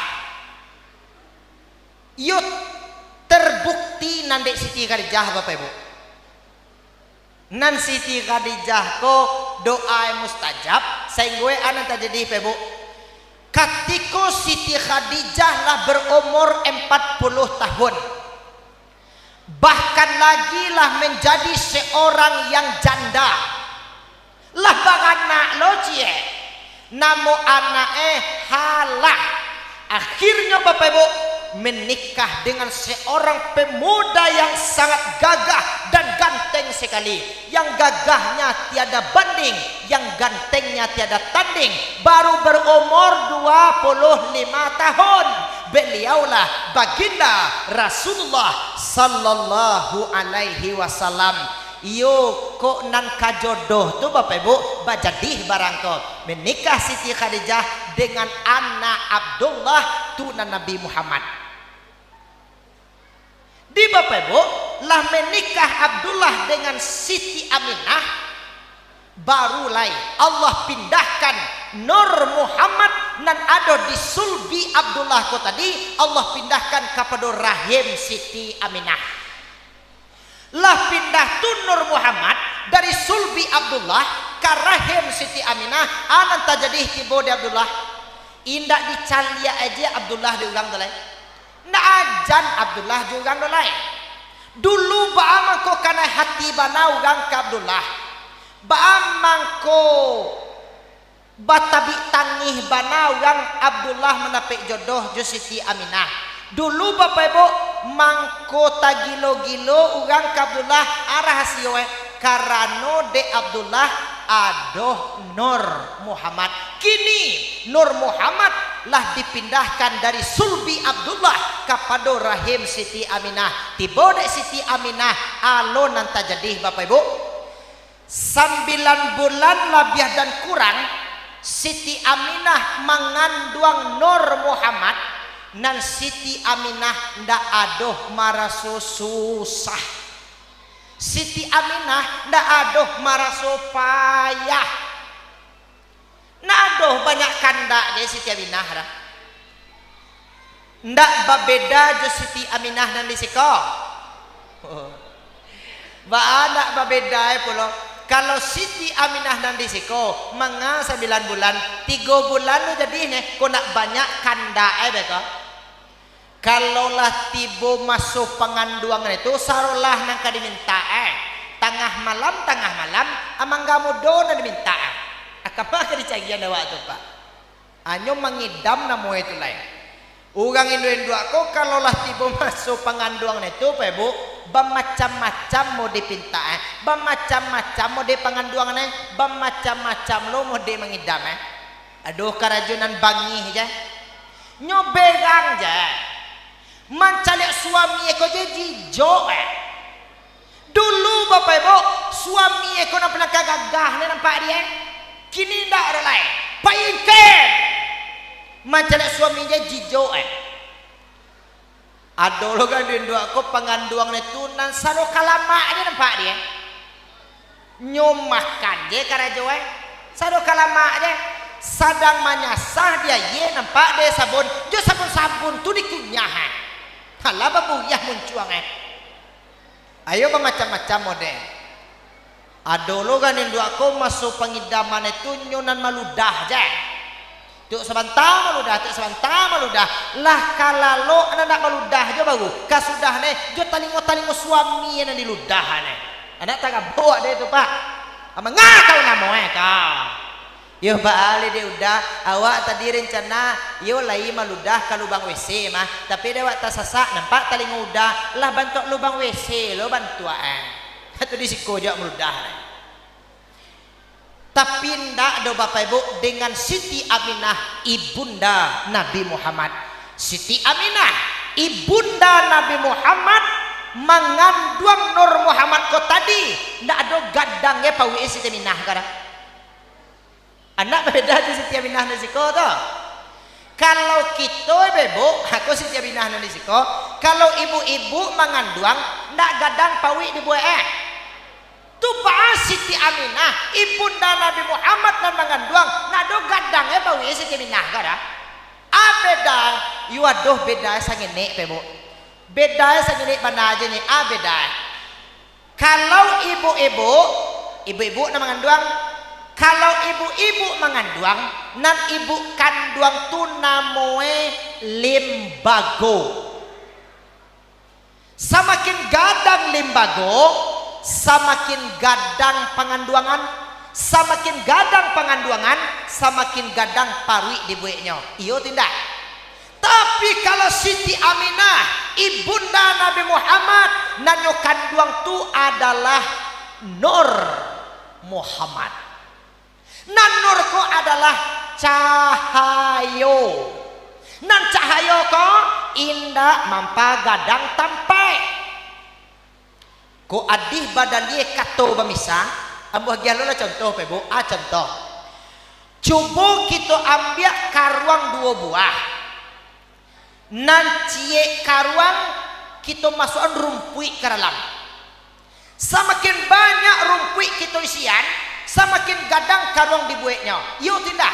iyo terbukti nan dek Siti Khadijah, Bapak Ibu. Nan Siti Khadijah ko doa mustajab, sainggo anan tajadi, Bapak Ibu. Katiko Siti Khadijah lah berumur empat puluh tahun, bahkan lagi lah menjadi seorang yang janda. Lah baranak lo ciek. Namo anak eh Halah. Akhirnyo, Bapak Ibu, menikah dengan seorang pemuda yang sangat gagah dan ganteng sekali. Yang gagahnya tiada banding, yang gantengnya tiada tanding. Baru berumur dua puluh lima tahun, beliaulah Baginda Rasulullah sallallahu alaihi wasallam. Iyo, kok nan ka jodoh tu, Bapak Ibu, bajadih barang ko. Menikah Siti Khadijah dengan anak Abdullah, turunan Nabi Muhammad. Di, Bapak Ibu, lah menikah Abdullah dengan Siti Aminah, baru lai Allah pindahkan Nur Muhammad nan ado di sulbi Abdullah ko tadi, Allah pindahkan kapado rahim Siti Aminah. Lah pindah tu Nur Muhammad dari sulbi Abdullah ka rahim Siti Aminah, anan tajadi tibo di Abdullah. Indak dicaliak aja Abdullah di urang tu lai. Ndak ajan Abdullah jo urang do lai. Dulu baa mangko kanai hati bana urang ka Abdullah. Baa mangko batabik tangih bana urang Abdullah mandapek jodoh jo Siti Aminah. Dulu, Bapak Ibu, mangko tagilo-gilo urang ka Abdullah, arah asio, eh, karano dek Abdullah ado Nur Muhammad. Kini Nur Muhammad lah dipindahkan dari sulbi Abdullah kapado rahim Siti Aminah. Tibo dek Siti Aminah, alo nan tajadi, Bapak Ibu. Sambilan bulan labiah dan kurang, Siti Aminah manganduang Nur Muhammad, nan Siti Aminah ndak adoh maraso susah. Siti Aminah ndak adoh maraso payah. Ndak adoh banyak kandak je Siti Aminah dah. Ndak babeda jo Siti Aminah nan di siko. Baa ndak babeda e pulo. Kalau Siti Aminah nan di siko, manga sambilan bulan, tigo bulan tu jadi neh, kok ndak banyak kandak e beko. Kalau lah tibo maso panganduangan itu, sarolah nan ka dimintak e. Tangah malam, tangah malam, amangga mudo nan dimintak e. Akama ka dicagian awak tu, Pak. Hanyo mangidam namo itu lai. Urang induak-induak ko, kalau lah tibo maso panganduangan itu, Pak Ibu, bamacam-macam mode pintak e. Bamacam-macam mode panganduangan e. Bamacam-macam lo mode mangidam e. Aduh, karajo nan bangih je. Nyo berang je. Mancaliak suami e ko je jijok e. Dulu, Bapak Ibu, suami e ko nan paliang gagah ne nampak di e. Kini ndak ado lai. Paingken. Mancaliak suami je jijok e. Ado lo kan induak ko panganduang ne tu nan sado kalamak je nampak di e. Nyo makan je karajo e. Sado kalamak je. Sadang manyasah di aia nampak dek sabun. Jo sabun-sabun tu dikunyah e. Alah baburiah muncuang e. Ayo bamacam-macam mode. Ado lo kan induak ko maso pangidaman e tu nyo nan maludah je. Tuk sabanta maludah, tuk sabanta maludah. Lah ka lalok nan ndak maludah jo baru. Ka sudah ne, jo talingo-talingo suami nan diludah ne. Anak tagabok dek tu, Pak. Manga kau namo e kau. Yo, baa lai dek udah, awak tadi rencana, yo lai maludah ka lubang W C mah. Tapi dek awak tasasak, nampak talingo udah, lah bantuak lubang W C lo bantuak e. Tu di siko jo maludah ne. Tapi ndak doh, Bapak Ibu, dengan Siti Aminah, ibunda Nabi Muhammad. Siti Aminah, ibunda Nabi Muhammad, manganduang Nur Muhammad ko tadi, ndak ado gadangnyo pauik Siti Aminah, kada. Anak babeda jo Siti Aminah nan siko tu. Kalau kito, Ibu, ha, ko Siti Aminah nan di siko, kalau ibu-ibu manganduang, ndak gadang pauik dibuek, eh. Tu baa Siti Aminah, ibunda Nabi Muhammad nan manganduang, ndak ado gadang, eh, pauik Siti Aminah, kada. Ah, beda, yo adoh beda sangenek, Ibu. Beda sangenek bana aja ni, ah, beda. Kalau ibu-ibu, ibu-ibu nan manganduang, kalau ibu-ibu manganduang, nan ibu kanduang tu namoe limbago. Samakin gadang limbago, samakin gadang panganduangan, samakin gadang panganduangan, samakin gadang paruik dibueknyo. Iyo tu indak? Tapi kalau Siti Aminah, ibunda Nabi Muhammad, nan nyo kanduang tu adalah Nur Muhammad. Nan Nur ko adalah cahayo. Nan cahayo ko indak mampagadang tampaik. Ko adih badalie kato bamisa, ambo agiah lo lah contoh, Ibu. Ah, contoh. Cubo kito ambiak karuang duo buah. Nan ciek karuang, kito masuakan rumpuik ka dalam. Samakin banyak rumpuik kito isian, samakin gadang karuang dibueknyo. Iyo tu indak?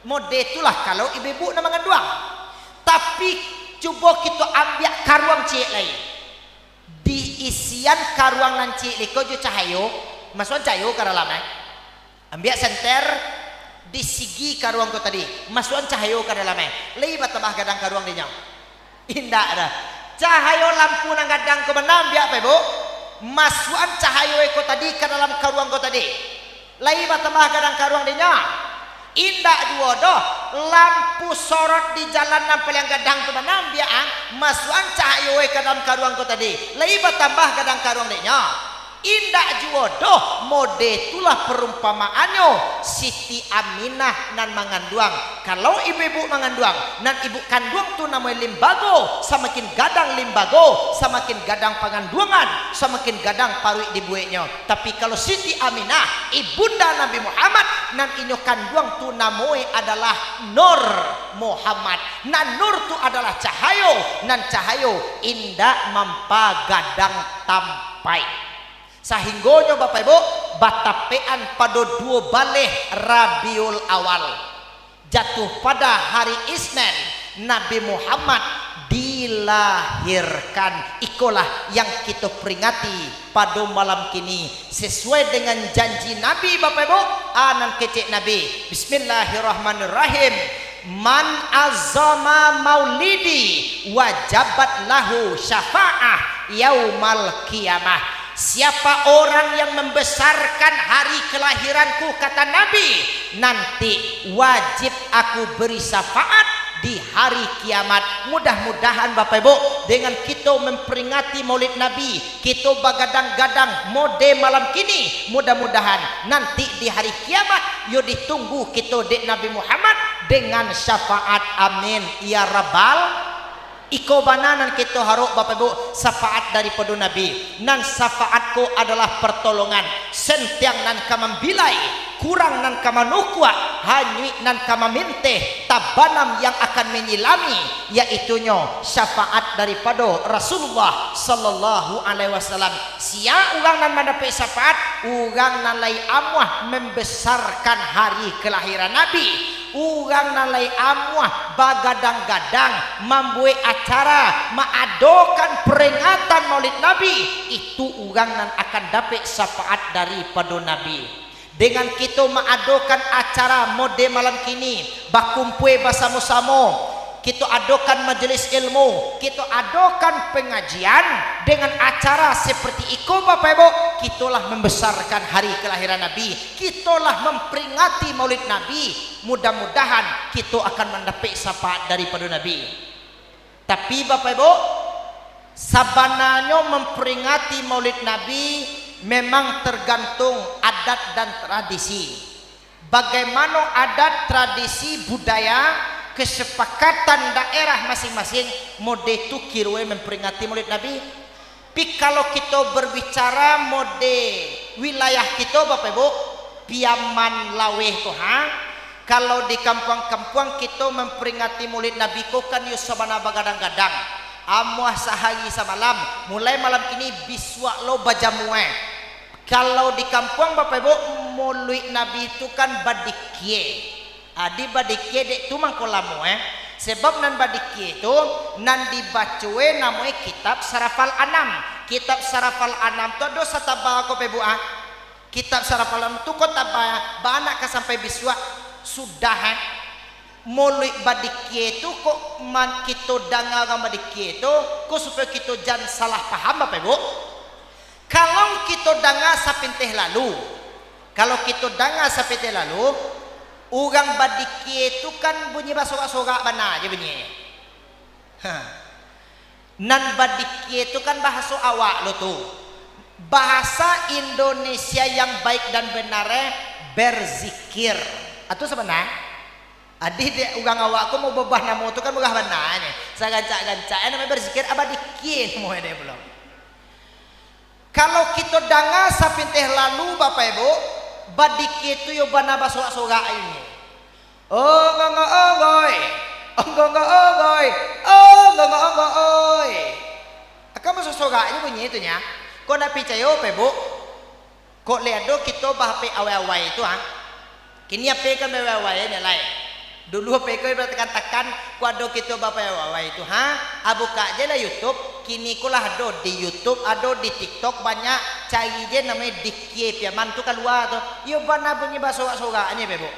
Mode tu lah kalau ibu-ibu nan manganduang. Tapi, cubo kito ambiak karuang ciek lai. Diisian karuang nan ciek lai ko jo cahayo, masuakan cahayo ka dalam, eh. Ambiak senter, disigi karuang ko tadi, masuakan cahayo ka dalam, eh. Lai batambah gadang karuang dinyo? Indak doh. Cahayo lampu nan gadang ko bana, ambiak, Ibu. Masuakan cahayo ko tadi ka dalam karuang ko tadi. Lai batambah gadang karuang dinyo? Indak juo doh. Lampu sorot di jalan nan paliang gadang tu bana, ambiak ang, masuakan cahayo ka dalam karuang ko tadi. Lai batambah gadang karuang dinyo? Indak juo doh. Mode tu lah parumpamaannyo Siti Aminah nan manganduang. Kalau ibu-ibu manganduang, nan ibu kanduang tu namoe limbago, samakin gadang limbago, samakin gadang panganduangan, samakin gadang paruik dibueknyo. Tapi kalau Siti Aminah, ibunda Nabi Muhammad, nan inyo kanduang tu namoe adalah Nur Muhammad. Nan Nur tu adalah cahayo, nan cahayo indak mampagadang tampaik. Sahinggonyo, Bapak Ibu, batapekan pado duo baleh Rabiul Awal. Jatuh pada hari Isnin, Nabi Muhammad dilahirkan. Ikolah yang kito peringati pado malam kini. Sesuai dengan janji Nabi, Bapak Ibu, a, nan kecek Nabi. Bismillahirrahmanirrahim. "Man azama maulidi, wajabat lahu syafa'ah yaumal qiyamah." Siapa orang yang membesarkan hari kelahiranku, kata Nabi, nanti wajib aku beri syafaat di hari kiamat. Mudah-mudahan, Bapak Ibu, dengan kito memperingati Maulid Nabi, kito bagadang-gadang mode malam kini, mudah-mudahan nanti di hari kiamat, yo ditunggu kito dek Nabi Muhammad dengan syafaat. Amin, ya Rabbal. Iko bana nan kito harok, Bapak Ibu, syafaat daripado Nabi. Nan syafaat ko adalah pertolongan, sentiang nan ka mambilai, kurang nan ka manukuak, hanyuik nan ka maminteh, tabanam yang akan manyilami, yaitunyo syafaat daripado Rasulullah sallallahu alaihi wasallam. Sia urang nan mandapek syafaat? Urang nan lai amuah membesarkan hari kelahiran Nabi. Urang nan lai amuah bagadang-gadang mambuek acara, maadokan peringatan Maulid Nabi, itu urang nan akan dapek syafaat daripado Nabi. Dengan kito maadokan acara mode malam kini, bakumpua basamo-samo, kito adokan majelis ilmu, kito adokan pengajian dengan acara seperti iko, Bapak Ibu, kito lah membesarkan hari kelahiran Nabi, kito lah memperingati Maulid Nabi. Mudah-mudahan kito akan mandapek syafaat daripado Nabi. Tapi, Bapak Ibu, sabananyo memperingati Maulid Nabi Memang tergantung adat dan tradisi. Bagaimana adat, tradisi, budaya, kesepakatan daerah masing-masing, mode tu kiroe memperingati Maulid Nabi. Pi kalau kito berbicara mode wilayah kito, Bapak Ibu, Piaman Laweh tu, ha, kalau di kampuang-kampuang kito memperingati Maulid Nabi ko kan yo sabana bagadang-gadang. Amuah sahari samalam, mulai malam kini bisuak lo bajamuah. Kalau di kampuang, Bapak Ibu, Maulid Nabi tu kan badikie. Adi badikie dek tu mangko lamo, eh. Sebab nan badikie tu, nan dibacoe namoe Kitab Sarafal Anam. Kitab Sarafal Anam tu ado sataba ko, Bapak Ibu, ah. Kitab Sarafal Anam tu ko taba, bana ka sampai bisuak sudah, eh. Maulid badikie tu kok man-, kito danga urang badikie tu, ko supayo kito jan salah paham, Bapak Ibu. Kalau kito danga sapinteh lalu, kalau kito danga sapinteh lalu, urang badikie tu kan bunyi basorak-sorak bana je bunyi. Ha. Nan badikie tu kan bahaso awak lo tu. Bahasa Indonesia yang baik dan benar, eh, berzikir. Atu sabana? Adi dek urang awak ko mau babah namo tu kan murah bana nyo. Sagancak-gancak, eh, namo berzikir, ah, badikie namo dek pulo. Kalau kito danga sapinteh lalu, Bapak Ibu, badikie tu yo bana basorak-sorak ini. Onggo-onggo-onggoy, onggo-onggo-onggoy, onggo-onggo-onggoy. Akan basorak-sorak je bunyi tu nyo. Kok ndak picayo, Bapak Ibu? Kok lai ado kito ba-H P awai-awai tu, ha? Kini H P kan bawai-wai nyo lai. Dulu H P ko ditakan-takan, kok ado kito ba-H P awai-awai tu, ha? Ah, bukak je lah YouTube. Kini ko lah ado di YouTube, ado di TikTok, banyak. Cari je namonyo Dikie Piaman tu kalua tu. Iyo bana bunyi basorak-sorak nyo, Bapak Ibu.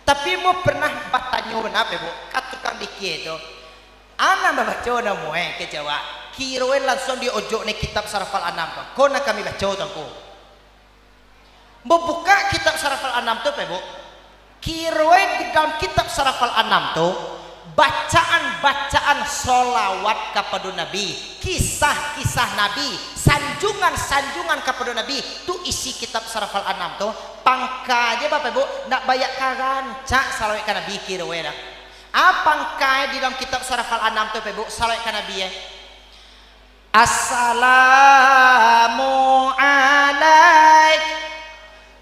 Tapi mo pernah batanyo bana, Bapak Ibu, ka tukang dikie tu, "Anak babaco namoe," kecek awak. Kiroe lansuang diojok nyo Kitab Sarafal Anam tu. Ko nan kami baco tu, Angku. Babukak Kitab Sarafal Anam tu, Bapak Ibu, kiroe di dalam Kitab Sarafal Anam tu, bacaan-bacaan sholawat kapado Nabi, kisah-kisah Nabi, sanjungan-sanjungan kapado Nabi, tu isi Kitab Sarafal Anam tu. Pangka je, Bapak Ibu, ndak banyak ka rancak salawat ka Nabi kiroe dah. Apo pangka di dalam Kitab Sarafal Anam tu, Bapak Ibu, salawat ka Nabi, eh? Assalamu alaik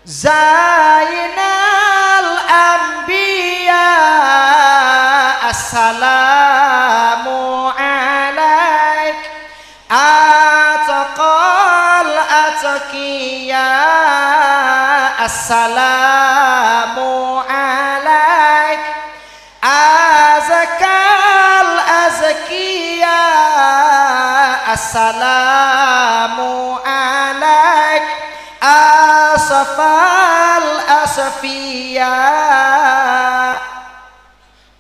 Zainal Anbiya. Assalamu alaik Atqal Atqiya. Assalamu alaik Azkal azkiya, assalamu alaik, asfal asfiya.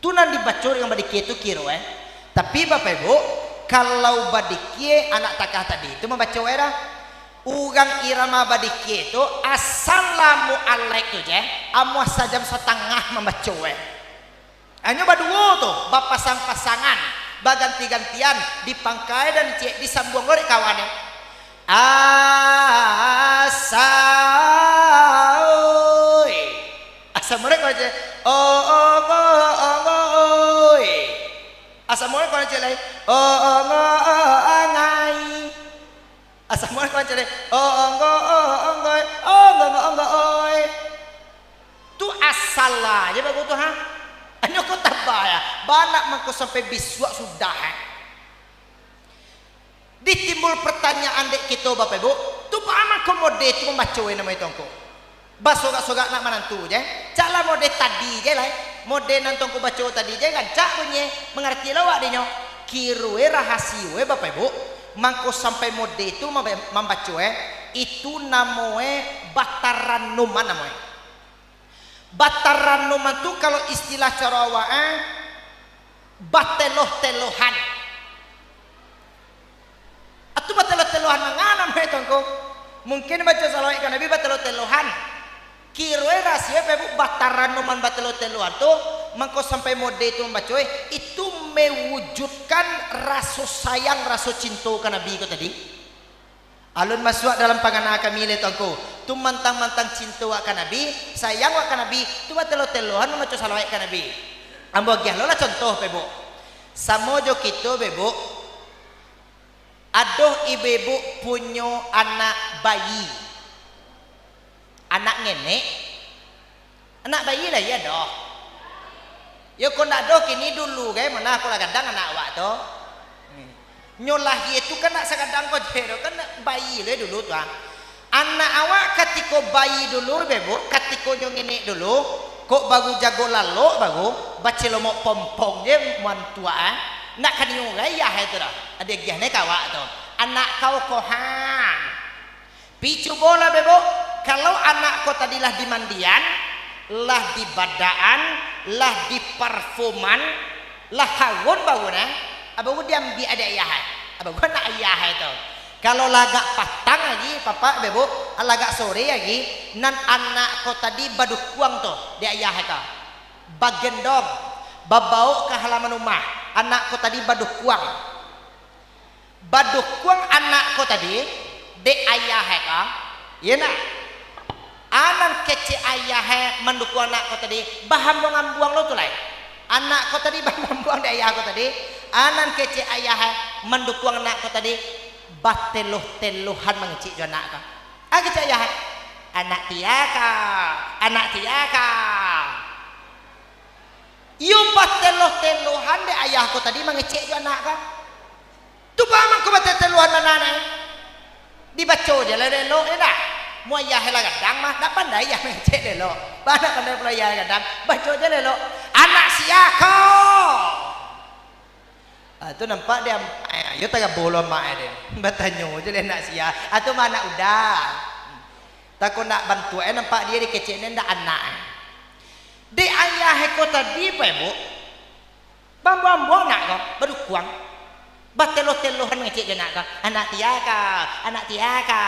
Tu nan dibaco dengan badikie tu kiro, eh. Tapi, Bapak Ibu, kalau badikie anak takah tadi tu mambaco, eh, dah. Urang irama badikie tu, assalamu alaik tu je, amuah sajam satangah mambaco, eh. Hanyo baduo tu, bapasang-pasangan, baganti-gantian, di pangkai dan ciek disambuang lo dek kawan, eh. Asa, oi. Asa murek ko ciek, o, o, ngo, o, ngo, oi. Asa murek ko ciek lai, o, o, ngo, o, o, ngai. Asa murek ko ciek lai, o, o, ngo, o, o, ngoi, o, ngo, ngo, o, ngo, oi. Tu asal lah je bagu tu, ha. Hanyo ko tabah ya. Banak mangko sampai bisuak sudah, eh. Ditimbul pertanyaan dek kito, Bapak Ibu, tu baa mangko mode tu mambaco, eh, namo itu angko? Basorak-sorak nak manantu je. Cak lah mode tadi je lah, eh. Mode nan tu angko baco tadi je, rancak bunyi, eh. Mangarati lah awak dinyo. Kiro, eh, rahasio, eh, Bapak Ibu, mangko sampai mode tu mambe-, mambaco, eh. Itu namo, eh, bataranuman namo, eh. Bataranuman tu, kalau istilah caro awak, eh, bateloh-telohan. Atu bateloh-telohan manga namo itu angko? Mungkin baco salawat ka Nabi bateloh-telohan. Kiro, eh, rasio, Bapak Ibu, bataranuman bateloh-telohan tu, mangko sampai mode tu mambaco, eh, itu mewujudkan raso sayang, raso cinto ka Nabi ko tadi. Alun masuak dalam pangana kami lai tu angku. Tu mantang-mantang cinto wak ka Nabi, sayang wak ka Nabi, tu batelo-telohan mambaco salawat ka Nabi. Ambo agiah lo lah contoh, Pak Ibuk. Samo jo kito, Pak Ibuk, adoh ibu-ibu punyo anak bayi. Anak ngenek, anak bayi lah, iyo doh. Yo, kok ndak doh kini, dulu gai, ma ko lah gadang anak awak tu. Nyo lahia tu kan ndak sagadang ko je doh, kan bayi lo dulu tu, ah. Anak awak katiko bayi dulu, Pak Ibuk, katiko nyo ngenek dulu, kok baru jago lalok, baru bacilomok pompong je mantuak, ah. Ndak ka nio gai ayah tu doh. Ado agiah ne ka awak tu. Anak kau ko ha. Pi cubolah, Pak Ibuk, kalau anak ko tadi lah dimandian, lah dibadaan, lah diparfuman, lah harum baru nah, baru diambiak dek ayah ai. Baru anak ayah ai tu. Kalau lah agak patang lagi, Pak Ibuk, lah agak sore lagi, nan anak ko tadi badukuang tu dek ayah ai tu. Bagendong, babaok ka halaman rumah, anak ko tadi badukuang. Badukuang anak ko tadi dek ayah e ko, iyo ndak? Anan kecek ayah e mandukuang anak ko tadi, bahambuang-ambuang lo tu lai. Anak ko tadi bahambuang-ambuang dek ayah ko tadi, anan kecek ayah e mandukuang anak ko tadi, bateloh-telohan mangecek jo anak ko. Ah, kecek ayah e, "Anak tiaka, anak tiaka." Iyo bateloh-telohan dek ayah ko tadi mangecek jo anak ko. Tu baa mangko bateloh-telohan bana nai? Dibaco je lah elok, yo ndak? Mun ayah lah gadang mah, ndak pandai ayah mangecek elok. Baa ndak pandai pulo ayah gadang, baco je lah elok. "Anak sia ko?" Ah, tu nampak dek amak e, yo tagabo lo amak e deh. Batanyo je lah anak sia. Ah, tu mah anak uda. Tako ndak bantuak e nampak dek kecek ne ndak anak e. Dek ayah e ko tadi, Pak Ibuk, bahambuang-hambuang anak ko, badukuang, bateloh-telohan mangecek jo anak ko, "Anak tiaka, anak tiaka."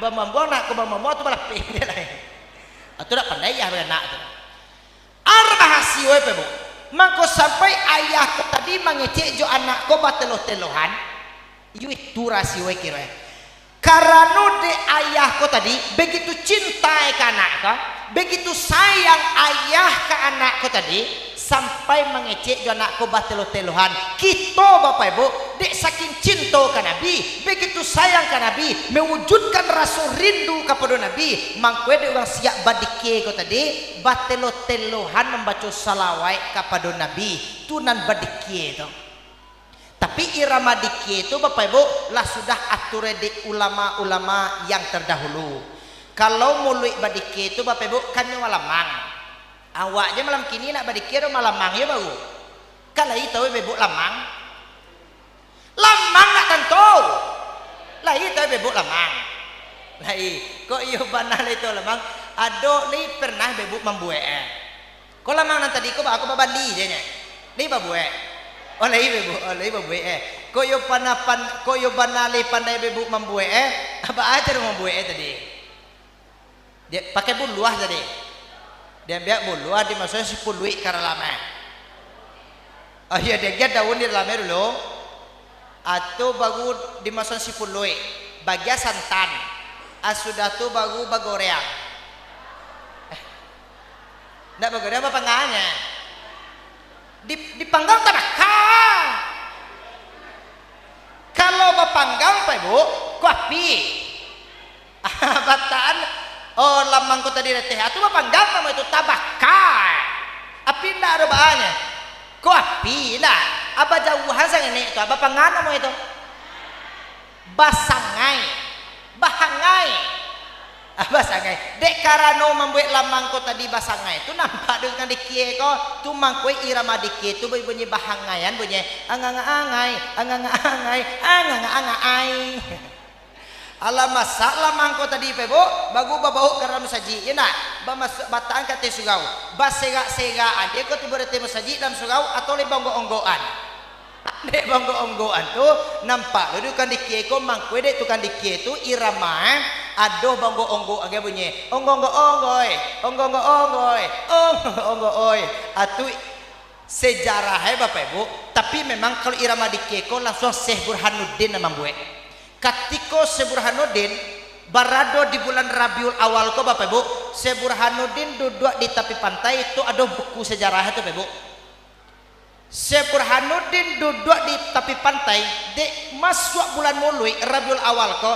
Bahambuang-hambuang anak ko, bahambuang-hambuang tu balapeh je lai. Ah, tu ndak pandai ayah baranak tu. Arah rahasionyo, Pak Ibuk, mangko sampai ayah ko tadi mangecek jo anak ko bateloh-telohan, iyo itu rahasionyo kiro e. Karano dek ayah ko tadi, begitu cinta e ka anak ko, begitu sayang ayah ka anak ko tadi, sampai mangecek jo anak ko bateloh-telohan. Kito, Bapak Ibuk, dek saking cinto ka Nabi, begitu sayang ka Nabi, mewujudkan raso rindu kapado Nabi, mangko e dek urang siak badikir ko tadi, bateloh-telohan mambaco salawaik kapado Nabi, tu nan badikir tu. Tapi irama dikir tu, Bapak Ibuk, lah sudah atur dek ulama-ulama yang terdahulu. Kalau muluik badikir tu, Bapak Ibuk, kan nyo malamang. Awak je malam kini nak badikir tu malamang je baru. Kan lai tahu Ibuk lamang? Lamang nak tantu. Lai tahu Ibuk lamang? Lai. Kok iyo bana lai tahu lamang? Ado lai pernah Ibuk mambuek e? Ko lamang nan tadi ko ba-, ko babali je nyo. Lai babuek. Oh, lai Ibuk, oh, lai babuek e. Kok iyo pana pan-, kok iyo bana lai pandai Ibuk mambuek e? Baa caro mambuek e tadi? Dek, pakai buluah tadi. Diambiak buluah, dimasuakan sipuluik ka dalam e. Oh iyo, diagiah daun di dalam e dulu. Ah, tu baru dimasuakan sipuluik. Bagian santan. Ah, sudah tu baru bagoreang. Eh, ndak bagoreang, bapanggang nyo. Di, dipanggang tabaka. Kalau bapanggang, Pak Ibuk, ko api. Bataan, oh, lamang ko tadi reteh. Atu bapanggang namo itu tabaka. Api ndak ado baanyo. Ko api ndak. Aba jauahan sangenek tu, aba pangan namo itu. Basangai. Bahangai. Ah, basangai. Dek karano mambuek lamang ko tadi basangai tu, nampak dek urang dikie ko, tu mangko irama dikie tu bunyi bahangaian, bunyi anganga-angai, anganga-angai, anganga-angai. Alah masak lamang ko tadi, Pak Ibuk, baru babaok ka dalam musajik, iyo ndak? Bamasuak bataan ka ateh surau. Baserak-serak aje ko tibo di ateh musajik dalam surau, atau lai baonggok-onggokan? Dek baonggok-onggokan tu, nampak lo di tukang dikie ko, mangko dek tukang dikie tu irama, eh, ado baonggok-onggok aja bunyi. Onggok-onggok onggoi, onggok-onggok onggoi, onggok-onggok oi. Atu sejarah, eh, Bapak Ibuk. Tapi memang kalau irama dikie ko langsuang Syekh Burhanuddin nan mambuek. Katiko Syekh Burhanuddin barado di bulan Rabiul Awal ko, Bapak Ibu, Syekh Burhanuddin duduak di tapi pantai, tu ado buku sejarah tu, Bapak Ibu. Syekh Burhanuddin duduak di tapi pantai, dek masuak bulan Muluik, Rabiul Awal ko,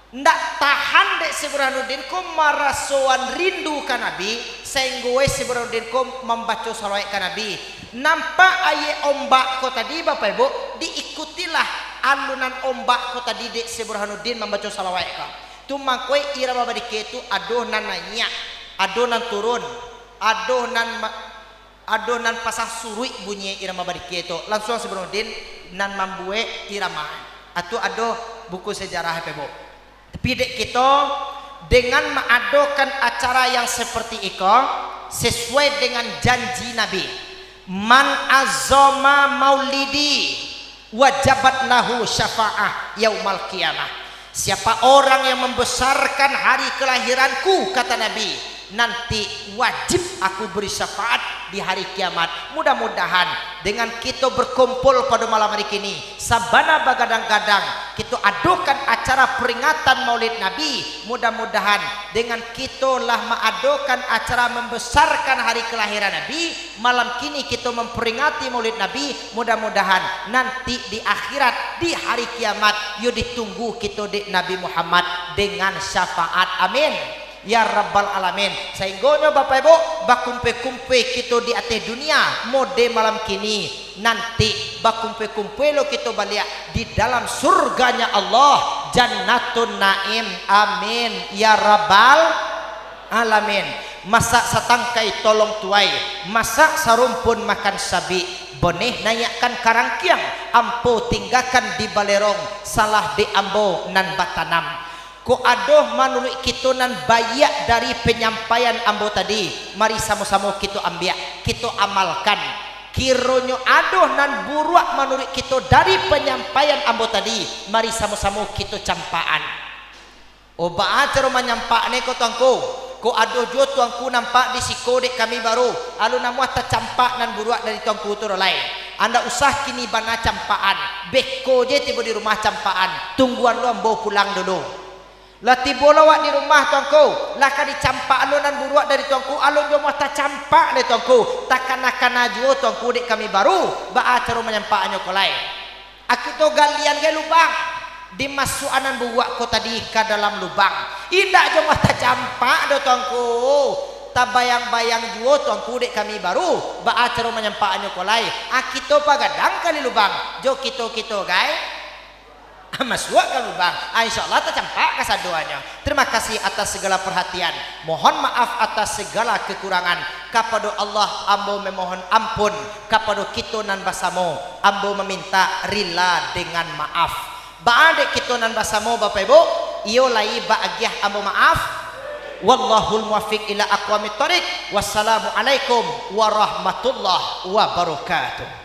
ndak tahan dek Syekh Burhanuddin ko marasoan rindu ka Nabi, sainggo Syekh Burhanuddin ko mambaco salawat ka Nabi. Nampak aia ombak ko tadi, Bapak Ibu, diikutilah alunan ombak ko tadi dek Syekh Burhanuddin mambaco salawat ko. Tu mangko irama badikir tu ado nan naiak, ado nan turun, ado nan ma-, ado nan pasang suruik bunyi irama badikir tu. Langsuang Syekh Burhanuddin nan mambuek irama. Atu ado buku sejarah, Bapak Ibu. Tapi dek kito, dengan maadokan acara yang seperti iko, sesuai dengan janji Nabi, "Man azoma maulidi, wajabat lahu syafa'ah yaumal qiyamah." Siapa orang yang membesarkan hari kelahiranku, kata Nabi, nanti wajib aku beri syafaat di hari kiamat. Mudah-mudahan dengan kito berkumpul pada malam hari kini, sabana bagadang-gadang, kito adokan acara peringatan Maulid Nabi. Mudah-mudahan dengan kito lah maadokan acara membesarkan hari kelahiran Nabi, malam kini kito memperingati Maulid Nabi, mudah-mudahan nanti di akhirat, di hari kiamat, yo ditunggu kito dek Nabi Muhammad dengan syafaat. Amin. Ya Rabbal Alamin. Sainggonyo, Bapak Ibu, bakumpul-kumpul kito di ateh dunia mode malam kini, nanti bakumpul-kumpul lo kito baliak di dalam surganya Allah, Jannatun Naim. Amin. Ya Rabbal Alamin. Masak satangkai tolong tuai, masak sarumpun makan sabik, boneh naiakkan karangkiang, ampo tinggakan di balerong, salah dek ambo nan batanam. Kok ado manuruik kito nan baiak dari panyampaian ambo tadi, mari samo-samo kito ambiak, kito amalkan. Kironyo ado nan buruak manuruik kito dari panyampaian ambo tadi, mari samo-samo kito campakan. Oh, baa caro manyampak ne ko, Tuangku? Kok ado juo Tuangku nampak di siko dek kami baru, alun namuah tacampak nan buruak dari Tuangku tu doh lai. Ndak usah kini bana campakan, beko je tibo di rumah campakan, tungguan lo ambo pulang dulu. Lah tibo lo awak di rumah, Tuangku, lah ka dicampak lo nan buruak dari Tuangku, alun juo muah tacampak dek Tuangku, takana-kana juo Tuangku dek kami baru, baa caro manyampakannyo ko lai? Akito galian gai lubang, dimasuakan nan buruak ko tadi ka dalam lubang. Indak juo muah tacampak doh, Tuangku. Tabayang-bayang juo Tuangku dek kami baru, baa caro manyampakannyo ko lai. Akito pagadang kali lubang, jo kito-kito gai masuak ka lubang. Ah, insya Allah tacampak kasadoannyo. Terima kasih atas segala perhatian. Mohon maaf atas segala kekurangan. Kapado Allah ambo memohon ampun, kapado kito nan basamo ambo maminta rila dengan maaf. Baa dek kito nan basamo, Bapak Ibu? Iyo lai baagiah ambo maaf. Wallahul muwaffiq ila aqwamit thariq. Wassalamualaikum warahmatullahi wabarakatuh.